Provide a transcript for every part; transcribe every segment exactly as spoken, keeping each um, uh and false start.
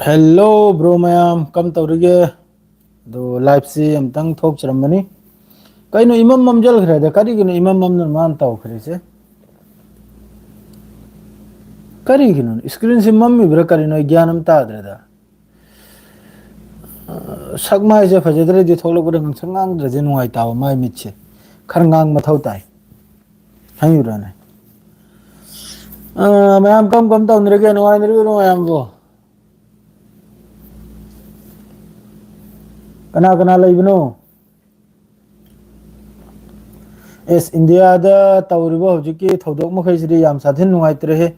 Hello bro ꯃꯌꯥꯝ, ꯀꯝ ꯇꯧꯔꯤꯒꯦ? ꯑꯗꯨ liveꯁꯤ ꯑꯝꯇꯪ ꯊꯣꯛꯆꯔꯝꯕꯅꯤ꯫ ꯀꯩꯅꯣ ꯏꯃꯝ ꯃꯝꯖꯜꯈ꯭ꯔꯦꯗ, ꯀꯔꯤꯒꯤꯅꯣ ꯏꯃꯝ ꯃꯝꯅ ꯃꯥꯅ ꯇꯧꯈ꯭ꯔꯤꯁꯦ? ꯀꯔꯤꯒꯤꯅꯣ screenꯁꯤ ꯃꯝꯃꯤꯕ꯭ꯔꯥ ꯀꯔꯤꯅꯣ ꯑꯩ ꯒ꯭ꯌꯥꯟ ꯑꯃ ꯇꯥꯗ꯭ꯔꯦꯗ꯫ ꯑ, ꯁꯛ ꯃꯥꯏꯁꯦ ꯐꯖꯗ꯭ꯔꯗꯤ ꯊꯣꯛꯂꯛꯄꯗ ꯉꯥꯡꯁꯪ ꯉꯥꯡꯗ꯭ꯔꯗꯤ ꯅꯨꯡꯉꯥꯏꯇꯕ, ꯃꯥꯏ ꯃꯤꯠꯁꯦ ꯈꯔ ꯉꯥꯡ ꯃꯊꯧ ꯇꯥꯏ꯫ ꯈꯪꯉꯤꯕ꯭ꯔꯥꯅꯦ? ꯑ, ꯃꯌꯥꯝ ꯀꯝ ꯀꯝ ꯇꯧꯅꯔꯤꯒꯦ? ꯅꯨꯡꯉꯥꯏꯅꯔꯤꯕ꯭ꯔꯣ ꯃꯌꯥꯝꯕꯨ? ꯀꯅꯥ ꯀꯅꯥ ꯂꯩꯕꯅꯣ? ꯑꯦꯁ, ꯏꯟꯗꯤꯌꯥꯗ ꯇꯧꯔꯤꯕ ꯍꯧꯖꯤꯛꯀꯤ ꯊꯧꯗꯣꯛ ꯃꯈꯩꯁꯤꯗꯤ ꯌꯥꯝ ꯁꯥꯊꯤꯅ ꯅꯨꯡꯉꯥꯏꯇ꯭ꯔꯦꯍꯦ꯫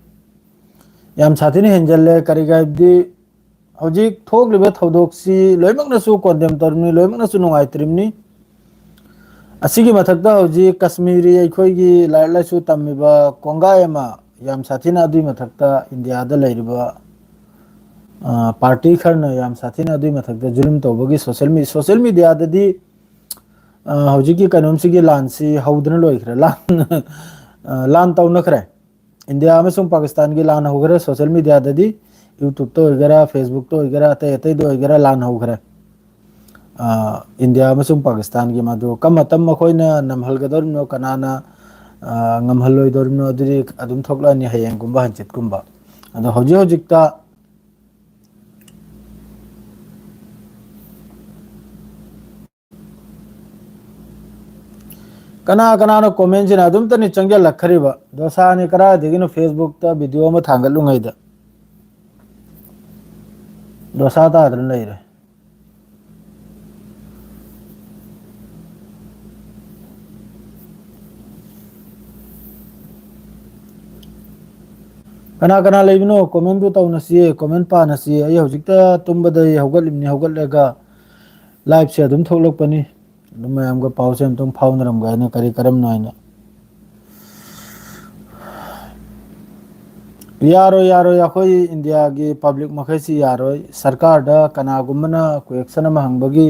ꯌꯥꯝ ꯁꯥꯊꯤꯅ ꯍꯦꯟꯖꯜꯂꯦ꯫ ꯀꯔꯤꯒꯤ ꯍꯥꯏꯕꯗꯤ ꯍꯧꯖꯤꯛ ꯊꯣꯛꯂꯤꯕ ꯊꯧꯗꯣꯛꯁꯤ ꯂꯣꯏꯅꯃꯛꯅꯁꯨ condemn ꯇꯧꯔꯤꯕꯅꯤ, ꯂꯣꯏꯅꯃꯛꯅꯁꯨ ꯅꯨꯡꯉꯥꯏꯇ꯭ꯔꯤꯕꯅꯤ꯫ ꯑꯁꯤꯒꯤ ꯃꯊꯛꯇ ꯍꯧꯖꯤꯛ ꯀꯁꯃꯤꯔꯤ ꯑꯩꯈꯣꯏꯒꯤ ꯂꯥꯏꯔꯤꯛ ꯂꯥꯏꯁꯨ ꯇꯝꯃꯤꯕ ꯀꯣꯡꯒꯥꯏ ꯑꯃ ꯌꯥꯝ ꯁꯥꯊꯤꯅ, ꯑꯗꯨꯒꯤ ꯃꯊꯛꯇ ꯏꯟꯗꯤꯌꯥꯗ ꯂꯩꯔꯤꯕ, ꯑ, ꯄꯥꯔꯇꯤ ꯈꯔꯅ ꯌꯥꯝ ꯁꯥꯊꯤꯅ ꯑꯗꯨꯒꯤ ꯃꯊꯛꯇ ꯖꯨꯂꯨꯝ ꯇꯧꯕꯒꯤ social me-, social mediaꯗꯗꯤ, ꯑ, ꯍꯧꯖꯤꯛꯀꯤ ꯀꯩꯅꯣꯝꯁꯤꯒꯤ ꯂꯥꯟꯁꯤ ꯍꯧꯗꯅ ꯂꯣꯏꯈ꯭ꯔꯦ, ꯂꯥꯟ, ꯑ, ꯂꯥꯟ ꯇꯧꯅꯈ꯭ꯔꯦ꯫ ꯏꯟꯗꯤꯌꯥ ꯑꯃꯁꯨꯡ ꯄꯥꯀꯤꯁꯇꯥꯟꯒꯤ ꯂꯥꯟ ꯍꯧꯈ꯭ꯔꯦ꯫ Social mediaꯗꯗꯤ, YouTubeꯇ ꯑꯣꯏꯒꯦꯔꯥ, Facebookꯇ ꯑꯣꯏꯒꯦꯔꯥ, ꯑꯇꯩ ꯑꯇꯩꯗ ꯑꯣꯏꯒꯦꯔꯥ, ꯂꯥꯟ ꯍꯧꯈ꯭ꯔꯦ꯫ ꯑ, ꯏꯟꯗꯤꯌꯥ ꯑꯃꯁꯨꯡ ꯄꯥꯀꯤꯁꯇꯥꯟꯒꯤ ꯃꯗꯨ ꯀꯔꯝꯕ ꯃꯇꯝ ꯃꯈꯣꯏꯅ ꯅꯝꯍꯜꯒꯗꯧꯔꯤꯕꯅꯣ, ꯀꯅꯥꯅ, ꯑ, ꯉꯝꯍꯜꯂꯣꯏꯗꯧꯔꯤꯕꯅꯣ, ꯑꯗꯨꯗꯤ ꯑꯗꯨꯝ ꯊꯣꯛꯂꯛꯑꯅꯤ ꯍꯌꯦꯡꯒꯨꯝꯕ ꯍꯪꯆꯤꯠꯀꯨꯝꯕ꯫ ꯑꯗꯣ ꯍꯧꯖꯤꯛ ꯍꯧꯖꯤꯛꯇ ꯀꯅꯥ ꯀꯅꯥꯅꯣ commentꯁꯤꯅ ꯑꯗꯨꯝꯇꯅꯤ ꯆꯪꯁꯤꯜꯂꯛꯈ꯭ꯔꯤꯕ? ꯗꯣꯁꯥꯅꯤ ꯀꯗꯥꯏꯗꯒꯤꯅꯣ, Facebookꯇ video ꯑꯃ ꯊꯥꯡꯒꯠꯂꯨꯉꯩꯗ ꯗꯣꯁꯥ ꯇꯥꯗꯅ ꯂꯩꯔꯦ꯫ ꯀꯅꯥ ꯀꯅꯥ ꯂꯩꯕꯅꯣ? Commentꯇꯨ ꯇꯧꯅꯁꯤꯌꯦ, comment ꯄꯥꯅꯁꯤꯌꯦ꯫ ꯑꯩ ꯍꯧꯖꯤꯛꯇ ꯇꯨꯝꯕꯗꯒꯤ ꯍꯧꯒꯠꯂꯤꯕꯅꯤ, ꯍꯧꯒꯠꯂꯒ liveꯁꯦ ꯑꯗꯨꯝ ꯊꯣꯛꯂꯛꯄꯅꯤ꯫ ꯑꯗꯨꯝ ꯃꯌꯥꯝꯒ ꯄꯥꯎꯁꯦ ꯑꯝꯇꯪ ꯐꯥꯎꯅꯔꯝꯒꯦ ꯍꯥꯏꯅ, ꯀꯔꯤ ꯀꯔꯝꯅꯣ ꯍꯥꯏꯅ꯫ ꯌꯥꯔꯣꯏ, ꯌꯥꯔꯣꯏ, ꯑꯩꯈꯣꯏ ꯏꯟꯗꯤꯌꯥꯒꯤ public ꯃꯈꯩꯁꯤ ꯌꯥꯔꯣꯏ꯫ ꯁꯔꯀꯥꯔꯗ ꯀꯅꯥꯒꯨꯝꯕꯅ question ꯑꯃ ꯍꯪꯕꯒꯤ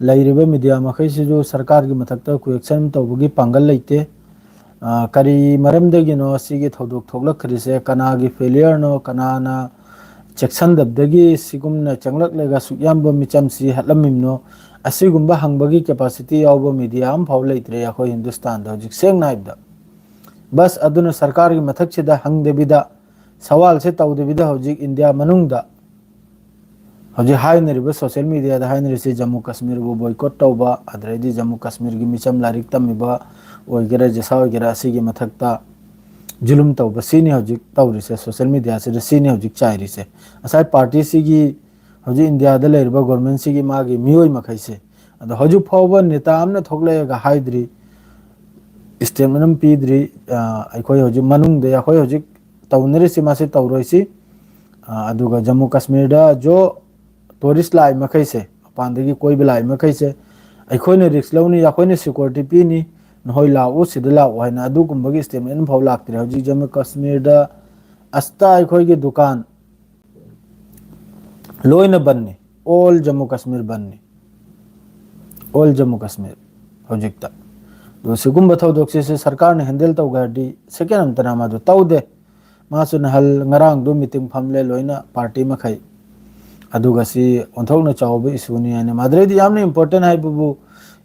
ꯂꯩꯔꯤꯕ media ꯃꯈꯩꯁꯤꯁꯨ ꯁꯔꯀꯥꯔꯒꯤ ꯃꯊꯛꯇ question ꯇꯧꯕꯒꯤ ꯄꯥꯡꯒꯜ ꯂꯩꯇꯦ꯫ ꯑ, ꯀꯔꯤ ꯃꯔꯝꯗꯒꯤꯅꯣ ꯁꯤꯒꯤ ꯊꯧꯗꯣꯛ ꯊꯣꯛꯂꯛꯈ꯭ꯔꯤꯁꯦ? ꯀꯅꯥꯒꯤ failureꯅꯣ? ꯀꯅꯥꯅ ꯆꯦꯛꯁꯤꯟꯗꯕꯗꯒꯤ ꯁꯤꯒꯨꯝꯅ ꯆꯪꯂꯛꯂꯒ ꯁꯨꯛ ꯌꯥꯝꯕ ꯃꯤꯆꯝꯁꯤ ꯍꯥꯠꯂꯝꯃꯤꯕꯅꯣ? ꯑꯁꯤꯒꯨꯝꯕ ꯍꯪꯕꯒꯤ capacity ꯌꯥꯎꯕ media ꯑꯃꯐꯥꯎ ꯂꯩꯇ꯭ꯔꯦ ꯑꯩꯈꯣꯏ ꯍꯤꯟꯗꯨꯁꯇꯥꯟꯗ ꯍꯧꯖꯤꯛ, ꯁꯦꯡꯅ ꯍꯥꯏꯕꯗ꯫ ꯕꯁ ꯑꯗꯨꯅ ꯁꯔꯀꯥꯔꯒꯤ ꯃꯊꯛꯁꯤꯗ ꯍꯪꯗꯕꯤꯗ, ꯁꯋꯥꯜꯁꯦ ꯇꯧꯗꯕꯤꯗ ꯍꯧꯖꯤꯛ ꯏꯟꯗꯤꯌꯥ ꯃꯅꯨꯡꯗ ꯍꯧꯖꯤꯛ ꯍꯥꯏꯅꯔꯤꯕ, social mediaꯗ ꯍꯥꯏꯅꯔꯤꯁꯤ ꯖꯝꯃꯨ ꯀꯥꯁꯃꯤꯔꯕꯨ boycott ꯇꯧꯕ, ꯑꯗꯩꯗꯤ ꯖꯝꯃꯨ ꯀꯥꯁꯃꯤꯔꯒꯤ ꯃꯤꯆꯝ ꯂꯥꯏꯔꯤꯛ ꯇꯝꯃꯤꯕ ꯑꯣꯏꯒꯦꯔꯥ, ꯖꯤꯁꯥ ꯑꯣꯏꯒꯦꯔꯥ, ꯑꯁꯤꯒꯤ ꯃꯊꯛꯇ ꯖꯨꯂꯨꯝ ꯇꯧꯕ, ꯁꯤꯅꯤ ꯍꯧꯖꯤꯛ ꯇꯧꯔꯤꯁꯦ꯫ Social mediaꯁꯤꯗ ꯁꯤꯅꯤ ꯍꯧꯖꯤꯛ ꯆꯥꯏꯔꯤꯁꯦ꯫ ꯉꯁꯥꯏ partyꯁꯤꯒꯤ, ꯍꯧꯖꯤꯛ ꯏꯟꯗꯤꯌꯥꯗ ꯂꯩꯔꯤꯕ governmentꯁꯤꯒꯤ ꯃꯥꯒꯤ ꯃꯤꯑꯣꯏ ꯃꯈꯩꯁꯦ, ꯑꯗꯣ ꯍꯧꯖꯤꯛ ꯐꯥꯎꯕ ꯅꯦꯇꯥ ꯑꯃꯅ ꯊꯣꯛꯂꯛꯑꯒ ꯍꯥꯏꯗ꯭ꯔꯤ, statement ꯑꯃ ꯄꯤꯗ꯭ꯔꯤ꯫ ꯑ, ꯑꯩꯈꯣꯏ ꯍꯧꯖꯤꯛ ꯃꯅꯨꯡꯗ ꯑꯩꯈꯣꯏ ꯍꯧꯖꯤꯛ ꯇꯧꯅꯔꯤꯁꯤ ꯃꯥꯁꯤ ꯇꯧꯔꯣꯏꯁꯤ꯫ ꯑ, ꯑꯗꯨꯒ ꯖꯝꯃꯨ ꯀꯥꯁꯃꯤꯔꯗ ꯖꯣ tourist ꯂꯥꯛꯏ ꯃꯈꯩꯁꯦ, ꯃꯄꯥꯟꯗꯒꯤ ꯀꯣꯏꯕ ꯂꯥꯛꯏ ꯃꯈꯩꯁꯦ, ꯑꯩꯈꯣꯏꯅ risk ꯂꯧꯅꯤ, ꯑꯩꯈꯣꯏꯅ security ꯄꯤꯅꯤ, ꯅꯈꯣꯏ ꯂꯥꯛꯎ, ꯁꯤꯗ ꯂꯥꯛꯎ ꯍꯥꯏꯅ ꯑꯗꯨꯒꯨꯝꯕꯒꯤ statement ꯑꯃꯐꯥꯎ ꯂꯥꯛꯇ꯭ꯔꯤ꯫ ꯍꯧꯖꯤꯛ ꯖꯝꯃꯨ ꯀꯥꯁꯃꯤꯔꯗ ꯑꯁꯇꯥ ꯑꯩꯈꯣꯏꯒꯤ ꯗꯨꯀꯥꯟ ꯂꯣꯏꯅ ꯕꯟꯅꯤ, all ꯖꯝꯃꯨ ꯀꯥꯁꯃꯤꯔ ꯕꯟꯅꯤ, all ꯖꯝꯃꯨ ꯀꯥꯁꯃꯤꯔ ꯍꯧꯖꯤꯛꯇ꯫ ꯑꯗꯨ ꯁꯤꯒꯨꯝꯕ ꯊꯧꯗꯣꯛꯁꯤꯁꯨ ꯁꯔꯀꯥꯔꯅ handle ꯇꯧꯒꯦ ꯍꯥꯏꯔꯗꯤ second ꯑꯃꯇꯅ ꯃꯗꯨ ꯇꯧꯗꯦ꯫ ꯃꯥꯁꯨ ꯅꯍꯜ ꯉꯔꯥꯡꯗꯨ meeting ꯐꯝꯂꯦ ꯂꯣꯏꯅ party ꯃꯈꯩ, ꯑꯗꯨꯒ ꯁꯤ ꯑꯣꯟꯊꯣꯛꯅ ꯆꯥꯎꯕ issueꯅꯤ ꯍꯥꯏꯅ꯫ ꯃꯗꯨꯗꯩꯗꯤ ꯌꯥꯝꯅ important ꯍꯥꯏꯕꯕꯨ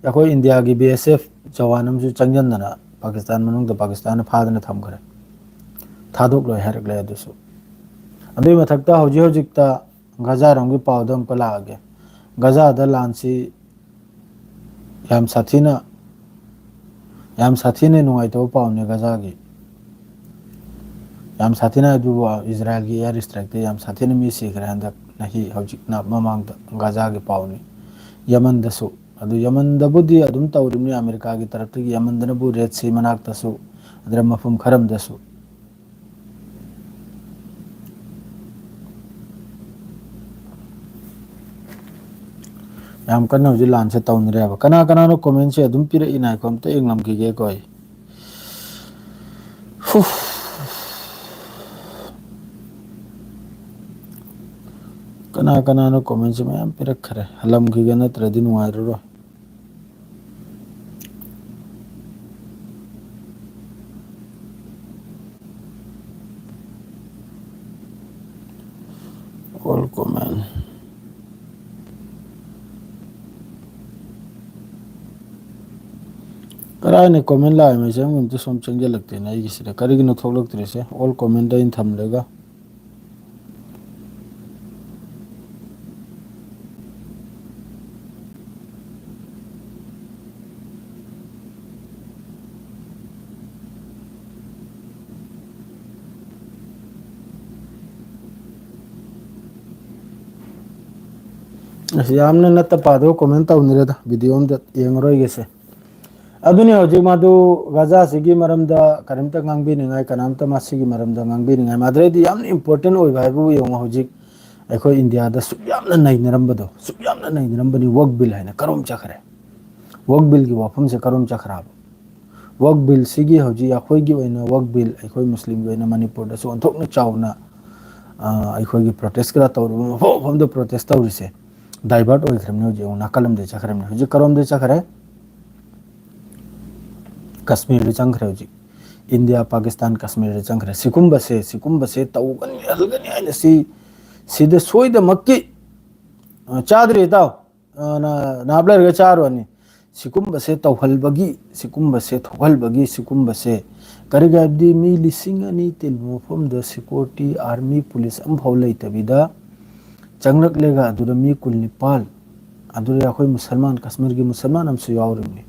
ꯑꯩꯈꯣꯏ ꯏꯟꯗꯤꯌꯥꯒꯤ B S F ꯖꯋꯥꯟ ꯑꯃꯁꯨ ꯆꯪꯁꯤꯟꯗꯅ ꯄꯥꯀꯤꯁꯇꯥꯟ ꯃꯅꯨꯡꯗ ꯄꯥꯀꯤꯁꯇꯥꯟꯅ ꯐꯥꯗꯅ ꯊꯝꯈ꯭ꯔꯦ, ꯊꯥꯗꯣꯛꯂꯣꯏ ꯍꯥꯏꯔꯛꯂꯦ꯫ ꯑꯗꯨꯁꯨ ꯑꯗꯨꯒꯤ ꯃꯊꯛꯇ ꯍꯧꯖꯤꯛ ꯍꯧꯖꯤꯛꯇ ꯒꯖꯥꯔꯣꯝꯒꯤ ꯄꯥꯎꯗ ꯑꯃꯨꯛꯀ ꯂꯥꯛꯑꯒꯦ꯫ ꯒꯖꯥꯗ ꯂꯥꯟꯁꯤ ꯌꯥꯝ ꯁꯥꯊꯤꯅ, ꯌꯥꯝ ꯁꯥꯊꯤꯅ ꯅꯨꯡꯉꯥꯏꯇꯕ ꯄꯥꯎꯅꯤ ꯒꯖꯥꯒꯤ꯫ ꯌꯥꯝ ꯁꯥꯊꯤꯅ ꯑꯗꯨꯕꯨ ꯏꯖꯔꯥꯏꯜꯒꯤ air strikeꯇ ꯌꯥꯝ ꯁꯥꯊꯤꯅ ꯃꯤ ꯁꯤꯈ꯭ꯔꯦ ꯍꯟꯗꯛ ꯅꯍꯤ, ꯍꯧꯖꯤꯛꯅ ꯃꯃꯥꯡꯗ ꯒꯖꯥꯒꯤ ꯄꯥꯎꯅꯤ꯫ ꯌꯃꯟꯗꯁꯨ, ꯑꯗꯨ ꯌꯃꯟꯗꯕꯨꯗꯤ ꯑꯗꯨꯝ ꯇꯧꯔꯤꯕꯅꯤ ꯑꯃꯦꯔꯤꯀꯥꯒꯤ ꯇꯔꯞꯇꯒꯤ, ꯌꯃꯟꯗꯅꯕꯨ Red Sea ꯃꯅꯥꯛꯇꯁꯨ, ꯑꯗꯨꯗ ꯃꯐꯝ ꯈꯔꯝꯗꯁꯨ꯫ ꯌꯥꯝ ꯀꯟꯅ ꯍꯧꯖꯤꯛ ꯂꯥꯟꯁꯦ ꯇꯧꯅꯔꯦꯕ꯫ ꯀꯅꯥ ꯀꯅꯥꯅꯣ commentꯁꯦ ꯑꯗꯨꯝ ꯄꯤꯔꯛꯏ, ꯉꯥꯏꯈꯣ ꯑꯝꯇ ꯌꯦꯡꯂꯝꯈꯤꯒꯦꯀꯣ ꯑꯩ꯫ ꯍꯨ꯫ ꯀꯅꯥ ꯀꯅꯥꯅꯣ commentꯁꯦ ꯃꯌꯥꯝ ꯄꯤꯔꯛꯈ꯭ꯔꯦ, ꯍꯜꯂꯝꯈꯤꯒꯦ ꯅꯠꯇ꯭ꯔꯗꯤ ꯅꯨꯡꯉꯥꯏꯔꯔꯣꯏ꯫ Comment. ꯀꯔꯥꯏꯅ comment ꯂꯥꯛꯏ ꯃꯩꯁꯦ ꯑꯃꯨꯛ ꯑꯝꯇ ꯁꯣꯝ ꯆꯪꯁꯤꯜꯂꯛꯇꯦꯅꯦ ꯑꯩꯒꯤꯁꯤꯗ꯫ ꯀꯔꯤꯒꯤꯅꯣ ꯊꯣꯛꯂꯛꯇ꯭ꯔꯤꯁꯦ? All comment ꯑꯩꯅ ꯊꯝꯂꯒ꯫ ꯑꯁ, ꯌꯥꯝꯅ ꯅꯠꯇ ꯄꯥꯗꯕ comment ꯇꯧꯅꯔꯦꯗ, video ꯑꯝꯇ ꯌꯦꯡꯉꯔꯣꯏꯒꯦꯁꯦ꯫ ꯑꯗꯨꯅꯤ ꯍꯧꯖꯤꯛ ꯃꯥꯗꯨ ꯒꯖꯥꯁꯤꯒꯤ ꯃꯔꯝꯗ ꯀꯔꯤꯝꯇ ꯉꯥꯡꯕꯤꯅꯤꯡꯉꯥꯏ, ꯀꯅꯥꯝꯇ ꯃꯁꯤꯒꯤ ꯃꯔꯝꯗ ꯉꯥꯡꯕꯤꯅꯤꯡꯉꯥꯏ꯫ ꯃꯥꯗ꯭ꯔꯦꯗꯤ ꯌꯥꯝꯅ important ꯑꯣꯏꯕ ꯍꯥꯏꯕꯕꯨ ꯌꯦꯡꯉꯣ, ꯍꯧꯖꯤꯛ ꯑꯩꯈꯣꯏ ꯏꯟꯗꯤꯌꯥꯗ ꯁꯨꯛ ꯌꯥꯝꯅ ꯅꯩꯅꯔꯝꯕꯗꯣ, ꯁꯨꯛ ꯌꯥꯝꯅ ꯅꯩꯅꯔꯝꯕꯅꯤ, ꯋꯛ ꯕꯤꯜ ꯍꯥꯏꯅ ꯀꯔꯣꯝ ꯆꯠꯈ꯭ꯔꯦ? ꯋꯛ ꯕꯤꯜꯒꯤ ꯋꯥꯐꯝꯁꯦ ꯀꯔꯣꯝ ꯆꯠꯈ꯭ꯔꯕ? ꯋꯛ ꯕꯤꯜꯁꯤꯒꯤ ꯍꯧꯖꯤꯛ ꯑꯩꯈꯣꯏꯒꯤ ꯑꯣꯏꯅ ꯋꯛ ꯕꯤꯜ, ꯑꯩꯈꯣꯏ ꯃꯨꯁꯂꯤꯝꯒꯤ ꯑꯣꯏꯅ ꯃꯅꯤꯄꯨꯔꯗꯁꯨ ꯑꯣꯟꯊꯣꯛꯅ ꯆꯥꯎꯅ, ꯑ, ꯑꯩꯈꯣꯏꯒꯤ protest ꯈꯔ ꯇꯧꯔꯤꯕ ꯃꯐꯝ ꯃꯐꯝꯗ protest ꯇꯧꯔꯤꯁꯦ divert ꯑꯣꯏꯈ꯭ꯔꯕꯅꯤ꯫ ꯍꯧꯖꯤꯛ ꯑꯃꯨꯛ ꯅꯥꯀꯜ ꯑꯃꯗ ꯆꯠꯈ꯭ꯔꯕꯅꯤ꯫ ꯍꯧꯖꯤꯛ ꯀꯔꯣꯝꯗ ꯆꯠꯈ꯭ꯔꯦ? ꯀꯥꯁꯃꯤꯔꯗ ꯆꯪꯈ꯭ꯔꯦ ꯍꯧꯖꯤꯛ꯫ ꯏꯟꯗꯤꯌꯥ, ꯄꯥꯀꯤꯁꯇꯥꯟ, ꯀꯥꯁꯃꯤꯔꯗ ꯆꯪꯈ꯭ꯔꯦ꯫ ꯁꯤꯒꯨꯝꯕꯁꯦ, ꯁꯤꯒꯨꯝꯕꯁꯦ ꯇꯧꯒꯅꯤ, ꯍꯜꯒꯅꯤ ꯍꯥꯏꯅ ꯁꯤ, ꯁꯤꯗ ꯁꯣꯏꯗꯃꯛꯀꯤ, ꯑ, ꯆꯥꯗ꯭ꯔꯤ ꯏꯇꯥꯎ꯫ ꯑ, ꯅ-, ꯅꯍꯥꯞ ꯂꯩꯔꯒ ꯆꯥꯔꯨꯔꯅꯤ꯫ ꯁꯤꯒꯨꯝꯕꯁꯦ ꯇꯧꯍꯜꯕꯒꯤ, ꯁꯤꯒꯨꯝꯕꯁꯦ ꯊꯣꯛꯍꯜꯕꯒꯤ, ꯁꯤꯒꯨꯝꯕꯁꯦ ꯀꯔꯤꯒꯤ ꯍꯥꯏꯕꯗꯤ ꯃꯤ ꯂꯤꯁꯤꯡ ꯑꯅꯤ ꯇꯤꯟꯕ ꯃꯐꯝꯗ security, army, police ꯑꯃꯐꯥꯎ ꯂꯩꯇꯕꯤꯗ ꯆꯪꯂꯛꯂꯒ ꯑꯗꯨꯗ ꯃꯤ ꯀꯨꯟꯅꯤꯄꯥꯜ, ꯑꯗꯨꯗ ꯑꯩꯈꯣꯏ ꯃꯨꯁꯜꯃꯥꯟ, ꯀꯥꯁꯃꯤꯔꯒꯤ ꯃꯨꯁꯜꯃꯥꯟ ꯑꯃꯁꯨ ꯌꯥꯎꯔꯤꯕꯅꯤ꯫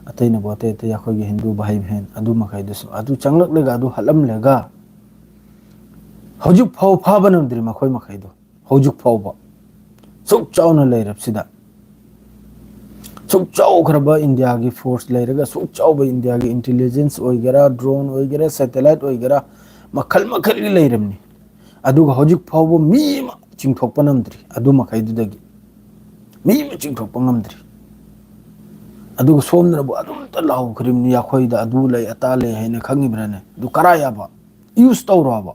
ꯑꯇꯩꯅꯕꯨ ꯑꯇꯩ ꯑꯇꯩ ꯑꯩꯈꯣꯏꯒꯤ ꯍꯤꯟꯗꯨ ꯚꯥꯏ ꯕꯍꯦꯟ ꯑꯗꯨ ꯃꯈꯩꯗꯨꯁꯨ ꯑꯗꯨ ꯆꯪꯂꯛꯂꯒ ꯑꯗꯨ ꯍꯥꯠꯂꯝꯂꯒ ꯍꯧꯖꯤꯛ ꯐꯥꯎ ꯐꯥꯕ ꯅꯪꯗ꯭ꯔꯤ ꯃꯈꯣꯏ ꯃꯈꯩꯗꯣ꯫ ꯍꯧꯖꯤꯛ ꯐꯥꯎꯕ ꯁꯨꯛ ꯆꯥꯎꯅ ꯂꯩꯔꯕꯁꯤꯗ, ꯁꯨꯛ ꯆꯥꯎꯈ꯭ꯔꯕ ꯏꯟꯗꯤꯌꯥꯒꯤ force ꯂꯩꯔꯒ, ꯁꯨꯛ ꯆꯥꯎꯕ ꯏꯟꯗꯤꯌꯥꯒꯤ intelligence ꯑꯣꯏꯒꯦꯔꯥ, drone ꯑꯣꯏꯒꯦꯔꯥ, satellite ꯑꯣꯏꯒꯦꯔꯥ, ꯃꯈꯜ ꯃꯈꯜꯒꯤ ꯂꯩꯔꯝꯅꯤ꯫ ꯑꯗꯨꯒ ꯍꯧꯖꯤꯛ ꯐꯥꯎꯕ ꯃꯤ ꯑꯃ ꯆꯤꯡꯊꯣꯛꯄ ꯉꯝꯗ꯭ꯔꯤ꯫ ꯑꯗꯨ ꯃꯈꯩꯗꯨꯗꯒꯤ ꯃꯤ ꯑꯃ ꯆꯤꯡꯊꯣꯛꯄ ꯉꯝꯗ꯭ꯔꯤ꯫ ꯑꯗꯨꯒ ꯁꯣꯝꯗꯅꯕꯨ ꯑꯗꯨꯝꯇ ꯂꯥꯎꯈ꯭ꯔꯤꯕꯅꯤ, "ꯑꯩꯈꯣꯏꯗ ꯑꯗꯨ ꯂꯩ, ꯑꯇꯥ ꯂꯩ" ꯍꯥꯏꯅ ꯈꯪꯉꯤꯕ꯭ꯔꯥꯅꯦ? ꯑꯗꯨ ꯀꯔꯥꯏ ꯌꯥꯕ? Use ꯇꯧꯔꯣ ꯍꯥꯏꯕ꯫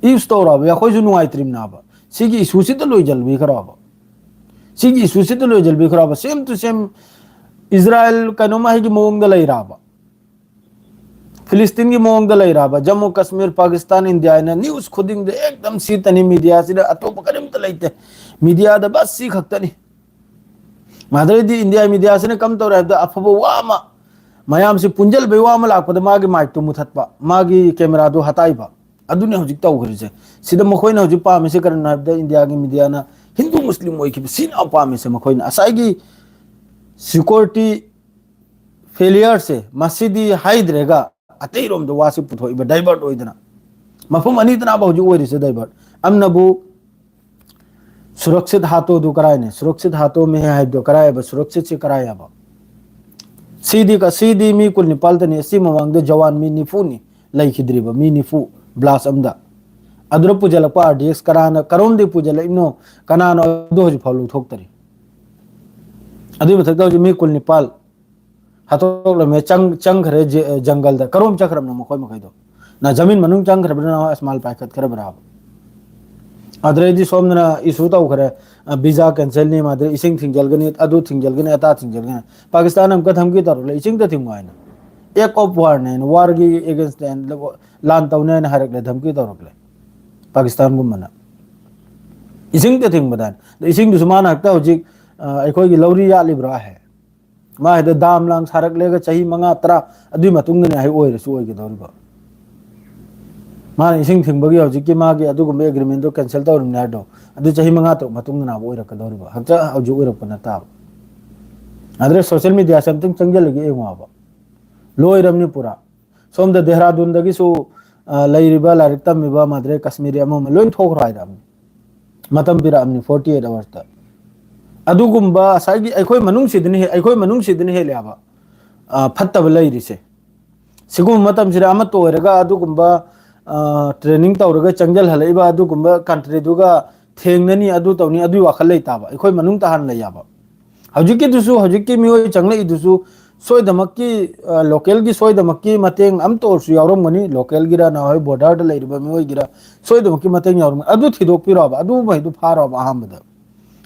Use ꯇꯧꯔꯣ ꯍꯥꯏꯕ꯫ ꯑꯩꯈꯣꯏꯁꯨ ꯅꯨꯡꯉꯥꯏꯇ꯭ꯔꯤꯕꯅꯦ ꯍꯥꯏꯕ꯫ ꯁꯤꯒꯤ issue ꯁꯤꯗ ꯂꯣꯏꯁꯤꯟꯕꯤꯈ꯭ꯔꯣ ꯍꯥꯏꯕ꯫ ꯁꯤꯒꯤ issue ꯁꯤꯗ ꯂꯣꯏꯁꯤꯟꯕꯤꯈ꯭ꯔꯣ ꯍꯥꯏꯕ꯫ Same to same ꯏꯖꯔꯥꯏꯜ ꯀꯩꯅꯣꯝ ꯍꯥꯏꯒꯤ ꯃꯑꯣꯡꯗ ꯂꯩꯔꯕ꯫ ꯐꯤꯂꯤꯁꯇꯤꯟꯒꯤ ꯃꯑꯣꯡꯗ ꯂꯩꯔꯕ ꯖꯝꯃꯨ ꯀꯥꯁꯃꯤꯔ, ꯄꯥꯀꯤꯁꯇꯥꯟ, ꯏꯟꯗꯤꯌꯥ ꯍꯥꯏꯅ ꯅ꯭ꯌꯨꯁ ꯈꯨꯗꯤꯡꯗ ꯑꯦꯛꯗꯝ ꯁꯤ ꯇꯅꯤ, ꯃꯤꯗꯤꯌꯥꯁꯤꯗ ꯑꯇꯣꯞꯄ ꯀꯔꯤꯝꯇ ꯂꯩꯇꯦ꯫ ꯃꯤꯗꯤꯌꯥꯗ ꯕꯁ ꯁꯤ ꯈꯛꯇꯅꯤ꯫ ꯃꯥꯗ꯭ꯔꯦꯗꯤ ꯏꯟꯗꯤꯌꯥ ꯃꯤꯗꯤꯌꯥꯁꯤꯅ ꯀꯝ ꯇꯧꯔꯦ ꯍꯥꯏꯕꯗ, ꯑꯐꯕ ꯋꯥ ꯑꯃ, ꯃꯌꯥꯝꯁꯤ ꯄꯨꯟꯖꯜꯕꯩ ꯋꯥ ꯑꯃ ꯂꯥꯛꯄꯗ ꯃꯥꯒꯤ ꯃꯥꯏꯛꯇꯨ ꯃꯨꯊꯠꯄ, ꯃꯥꯒꯤ ꯀꯦꯃꯦꯔꯥꯗꯨ ꯍꯇꯥꯏꯕ꯫ ꯑꯗꯨꯅꯤ ꯍꯧꯖꯤꯛ ꯇꯧꯈ꯭ꯔꯤꯁꯦ꯫ ꯁꯤꯗ ꯃꯈꯣꯏꯅ ꯍꯧꯖꯤꯛ ꯄꯥꯝꯃꯤꯁꯦ ꯀꯔꯤꯅꯣ ꯍꯥꯏꯕꯗ, ꯏꯟꯗꯤꯌꯥꯒꯤ ꯃꯤꯗꯤꯌꯥꯅ ꯍꯤꯟꯗꯨ ꯃꯨꯁꯂꯤꯝ ꯑꯣꯏꯈꯤꯕ ꯁꯤꯅ ꯄꯥꯝꯃꯤꯁꯦ꯫ ꯃꯈꯣꯏꯅ ꯉꯁꯥꯏꯒꯤ ꯁꯤꯀ꯭ꯌꯣꯔꯤꯇꯤ ꯐꯦꯂꯤꯌꯔꯁꯦ ꯃꯁꯤꯗꯤ ꯍꯥꯏꯗ꯭ꯔꯦꯒ ꯑꯇꯩꯔꯣꯝꯗ ꯋꯥꯁꯤ ꯄꯨꯊꯣꯛꯏꯕ, ꯗꯥꯏꯚꯔꯠ ꯑꯣꯏꯗꯅ꯫ ꯃꯐꯝ ꯑꯅꯤꯗꯅꯕ ꯍꯧꯖꯤꯛ ꯑꯣꯏꯔꯤꯁꯦ ꯗꯥꯏꯚꯔꯠ꯫ ꯑꯃꯅꯕꯨ ꯁꯨꯔꯛꯁꯤꯠ ꯍꯥꯇꯣꯗꯨ ꯀꯔꯥꯏꯅꯦ? ꯁꯨꯔꯛꯁꯤꯠ ꯍꯥꯇꯣ ꯃꯦ ꯍꯥꯏꯕꯗꯣ ꯀꯔꯥꯏ ꯍꯥꯏꯕ? ꯁꯨꯔꯛꯁꯤꯠꯁꯤ ꯀꯔꯥꯏ ꯍꯥꯏꯕ? ꯁꯤꯗꯤ ꯀ-, ꯁꯤꯗꯤ ꯃꯤ ꯀꯨꯟ ꯅꯤꯄꯥꯜꯗꯅꯤ꯫ ꯑꯁꯤ ꯃꯃꯥꯡꯗ ꯖꯋꯥꯟ ꯃꯤ ꯅꯤꯐꯨꯅꯤ ꯂꯩꯈꯤꯗ꯭ꯔꯤꯕ, ꯃꯤ ꯅꯤꯐꯨ ꯕ꯭ꯂꯥꯁ ꯑꯝꯗ꯫ ꯑꯗꯨꯗ ꯄꯨꯁꯤꯜꯂꯛꯄ ꯑꯥꯔ ꯗꯤ ꯑꯦꯛꯁ ꯀꯅꯥꯅ, ꯀꯔꯣꯝꯗꯒꯤ ꯄꯨꯁꯤꯜꯂꯛꯏꯅꯣ, ꯀꯅꯥꯅꯣ ꯑꯗꯨ ꯍꯧꯖꯤꯛ ꯐꯥꯎ ꯂꯧꯊꯣꯛꯇꯔꯤ꯫ ꯑꯗꯨꯒꯤ ꯃꯊꯛꯇ ꯍꯧꯖꯤꯛ ꯃꯤ ꯀꯨꯟ ꯅꯤꯄꯥꯜ ꯍꯥꯠꯇꯣꯛꯂꯝꯃꯦ, ꯆꯪ-, ꯆꯪꯈ꯭ꯔꯦ ꯖ-, ꯖꯪꯒꯜꯗ꯫ ꯀꯔꯣꯝ ꯆꯠꯈ꯭ꯔꯕꯅꯣ ꯃꯈꯣꯏ ꯃꯈꯩꯗꯣ? ꯅ ꯖꯃꯤꯟ ꯃꯅꯨꯡ ꯆꯪꯈ꯭ꯔꯕ꯭ꯔꯥ, ꯅ ꯑꯁꯃꯥꯜ ꯄꯥꯏꯈꯠꯈ꯭ꯔꯕ꯭ꯔꯥ? ꯑꯗꯨꯗꯩꯗꯤ ꯁꯣꯝꯗꯅ ꯏꯁꯨ ꯇꯧꯈ꯭ꯔꯦ, ꯑ, ꯚꯤꯖꯥ ꯀꯦꯟꯁꯦꯜꯅꯤ, ꯃꯥꯗꯤ ꯏꯁꯤꯡ ꯊꯤꯡꯖꯤꯜꯒꯅꯤ, ꯑꯗꯨ ꯊꯤꯡꯖꯤꯜꯒꯅꯤ, ꯑꯇꯥ ꯊꯤꯡꯖꯤꯜꯒꯅꯤ꯫ ꯄꯥꯀꯤꯁꯇꯥꯟ ꯑꯃꯨꯛꯀ ꯊꯝꯈꯤ ꯇꯧꯔꯛꯂꯦ, ꯏꯁꯤꯡꯗ ꯊꯤꯡꯉꯣ ꯍꯥꯏꯅ꯫ ꯑꯦꯛ ꯑꯣꯐ ꯋꯥꯔꯅꯦ ꯍꯥꯏꯅ, ꯋꯥꯔꯒꯤ ꯑꯦꯒꯦꯟꯁꯇ ꯂꯥꯟ ꯇꯧꯅꯤ ꯍꯥꯏꯅ ꯍꯥꯏꯔꯛꯂꯦ, ꯙꯝꯀꯤ ꯇꯧꯔꯛꯂꯦ ꯄꯥꯀꯤꯁꯇꯥꯟꯒꯨꯝꯕꯅ꯫ ꯏꯁꯤꯡꯗ ꯊꯤꯡꯕꯗ ꯍꯥꯏꯅ꯫ ꯑꯗꯣ ꯏꯁꯤꯡꯗꯨꯁꯨ ꯃꯥꯅ ꯍꯦꯛꯇ ꯍꯧꯖꯤꯛ, ꯑ, ꯑꯩꯈꯣꯏꯒꯤ ꯂꯧꯔꯤ ꯌꯥꯠꯂꯤꯕ꯭ꯔꯥ ꯍꯥꯏ꯫ ꯃꯥ ꯍꯦꯛꯇ ꯗꯥꯝ ꯂꯥꯡ ꯁꯥꯔꯛꯂꯦꯒ ꯆꯍꯤ ꯃꯉꯥ, ꯇꯔꯥ ꯑꯗꯨꯒꯤ ꯃꯇꯨꯡꯗꯅꯦ ꯍꯥꯏ ꯑꯣꯏꯔꯁꯨ ꯑꯣꯏꯒꯗꯧꯔꯤꯕ꯫ ꯃꯥꯅ ꯏꯁꯤꯡ ꯊꯤꯡꯕꯒꯤ ꯍꯧꯖꯤꯛꯀꯤ ꯃꯥꯒꯤ ꯑꯗꯨꯒꯨꯝꯕ ꯑꯦꯒ꯭ꯔꯤꯃꯦꯟꯗꯣ ꯀꯦꯟꯁꯦꯜ ꯇꯧꯔꯤꯕꯅꯦ ꯍꯥꯏꯗꯣ, ꯑꯗꯨ ꯆꯍꯤ ꯃꯉꯥ ꯇꯔꯨꯛ ꯃꯇꯨꯡꯗꯅꯦꯕ ꯑꯣꯏꯔꯛꯀꯗꯧꯔꯤꯕ, ꯍꯛꯆ-, ꯍꯧꯖꯤꯛ ꯑꯣꯏꯔꯛꯄ ꯅꯠꯇꯕ꯫ ꯑꯗꯨꯗ ꯁꯣꯁꯦꯜ ꯃꯤꯗꯤꯌꯥꯁꯦ ꯑꯝꯇꯪ ꯆꯪꯁꯤꯜꯂꯒ ꯌꯦꯡꯉꯣꯕ, ꯂꯣꯏꯔꯕꯅꯤ ꯄꯨꯔꯥ꯫ ꯁꯣꯝꯗ ꯗꯦꯍꯔꯥꯗꯨꯟꯗꯒꯤꯁꯨ, ꯑ, ꯂꯩꯔꯤꯕ ꯂꯥꯏꯔꯤꯛ ꯇꯝꯃꯤꯕ ꯃꯥꯗ꯭ꯔꯦ ꯀꯥꯁꯃꯤꯔꯤ ꯑꯃ ꯑꯃ ꯂꯣꯏ ꯊꯣꯛꯈ꯭ꯔꯣ ꯍꯥꯏꯔꯕꯅꯤ꯫ ꯃꯇꯝ ꯄꯤꯔꯛꯑꯕꯅꯤ, forty eight hours-ꯇ꯫ ꯑꯗꯨꯒꯨꯝꯕ ꯉꯁꯥꯏꯒꯤ ꯑꯩꯈꯣꯏ ꯃꯅꯨꯡꯁꯤꯗꯅ ꯍꯦ-, ꯑꯩꯈꯣꯏ ꯃꯅꯨꯡꯁꯤꯗꯅ ꯍꯦꯜꯂꯦ ꯍꯥꯏꯕ, ꯑ, ꯐꯠꯇꯕ ꯂꯩꯔꯤꯁꯦ꯫ ꯁꯤꯒꯨꯝꯕ ꯃꯇꯝꯁꯤꯗ ꯑꯃꯠꯇ ꯑꯣꯏꯔꯒ ꯑꯗꯨꯒꯨꯝꯕ, ꯑ, training ꯇꯧꯔꯒ ꯆꯪꯁꯤꯜꯍꯜꯂꯛꯏꯕ ꯑꯗꯨꯒꯨꯝꯕ country-ꯗꯨꯒ ꯊꯦꯡꯅꯅꯤ, ꯑꯗꯨ ꯇꯧꯅꯤ, ꯑꯗꯨꯒꯤ ꯋꯥꯈꯜ ꯂꯩꯇꯥꯕ꯫ ꯑꯩꯈꯣꯏ ꯃꯅꯨꯡꯗ ꯍꯥꯟꯅ ꯂꯩ ꯌꯥꯕ꯫ ꯍꯧꯖꯤꯛꯀꯤꯗꯨꯁꯨ, ꯍꯧꯖꯤꯛꯀꯤ ꯃꯤꯑꯣꯏ ꯆꯪꯂꯛꯏꯗꯨꯁꯨ ꯁꯣꯏꯗꯃꯛꯀꯤ, ꯑ, local-ꯒꯤ ꯁꯣꯏꯗꯃꯛꯀꯤ ꯃꯇꯦꯡ ꯑꯃꯇ ꯑꯣꯏꯔꯁꯨ ꯌꯥꯎꯔꯝꯒꯅꯤ, local-ꯒꯤꯔ ꯅꯍꯥꯟꯋꯥꯏ border-ꯗ ꯂꯩꯔꯤꯕ ꯃꯤꯑꯣꯏꯒꯤꯔ ꯁꯣꯏꯗꯃꯛꯀꯤ ꯃꯇꯦꯡ ꯌꯥꯎꯔꯝꯒꯅꯤ꯫ ꯑꯗꯨ ꯊꯤꯗꯣꯛꯄꯤꯔꯣꯕ, ꯑꯗꯨꯃꯩꯗꯨ ꯐꯥꯔꯣꯕ ꯑꯍꯥꯟꯕꯗ꯫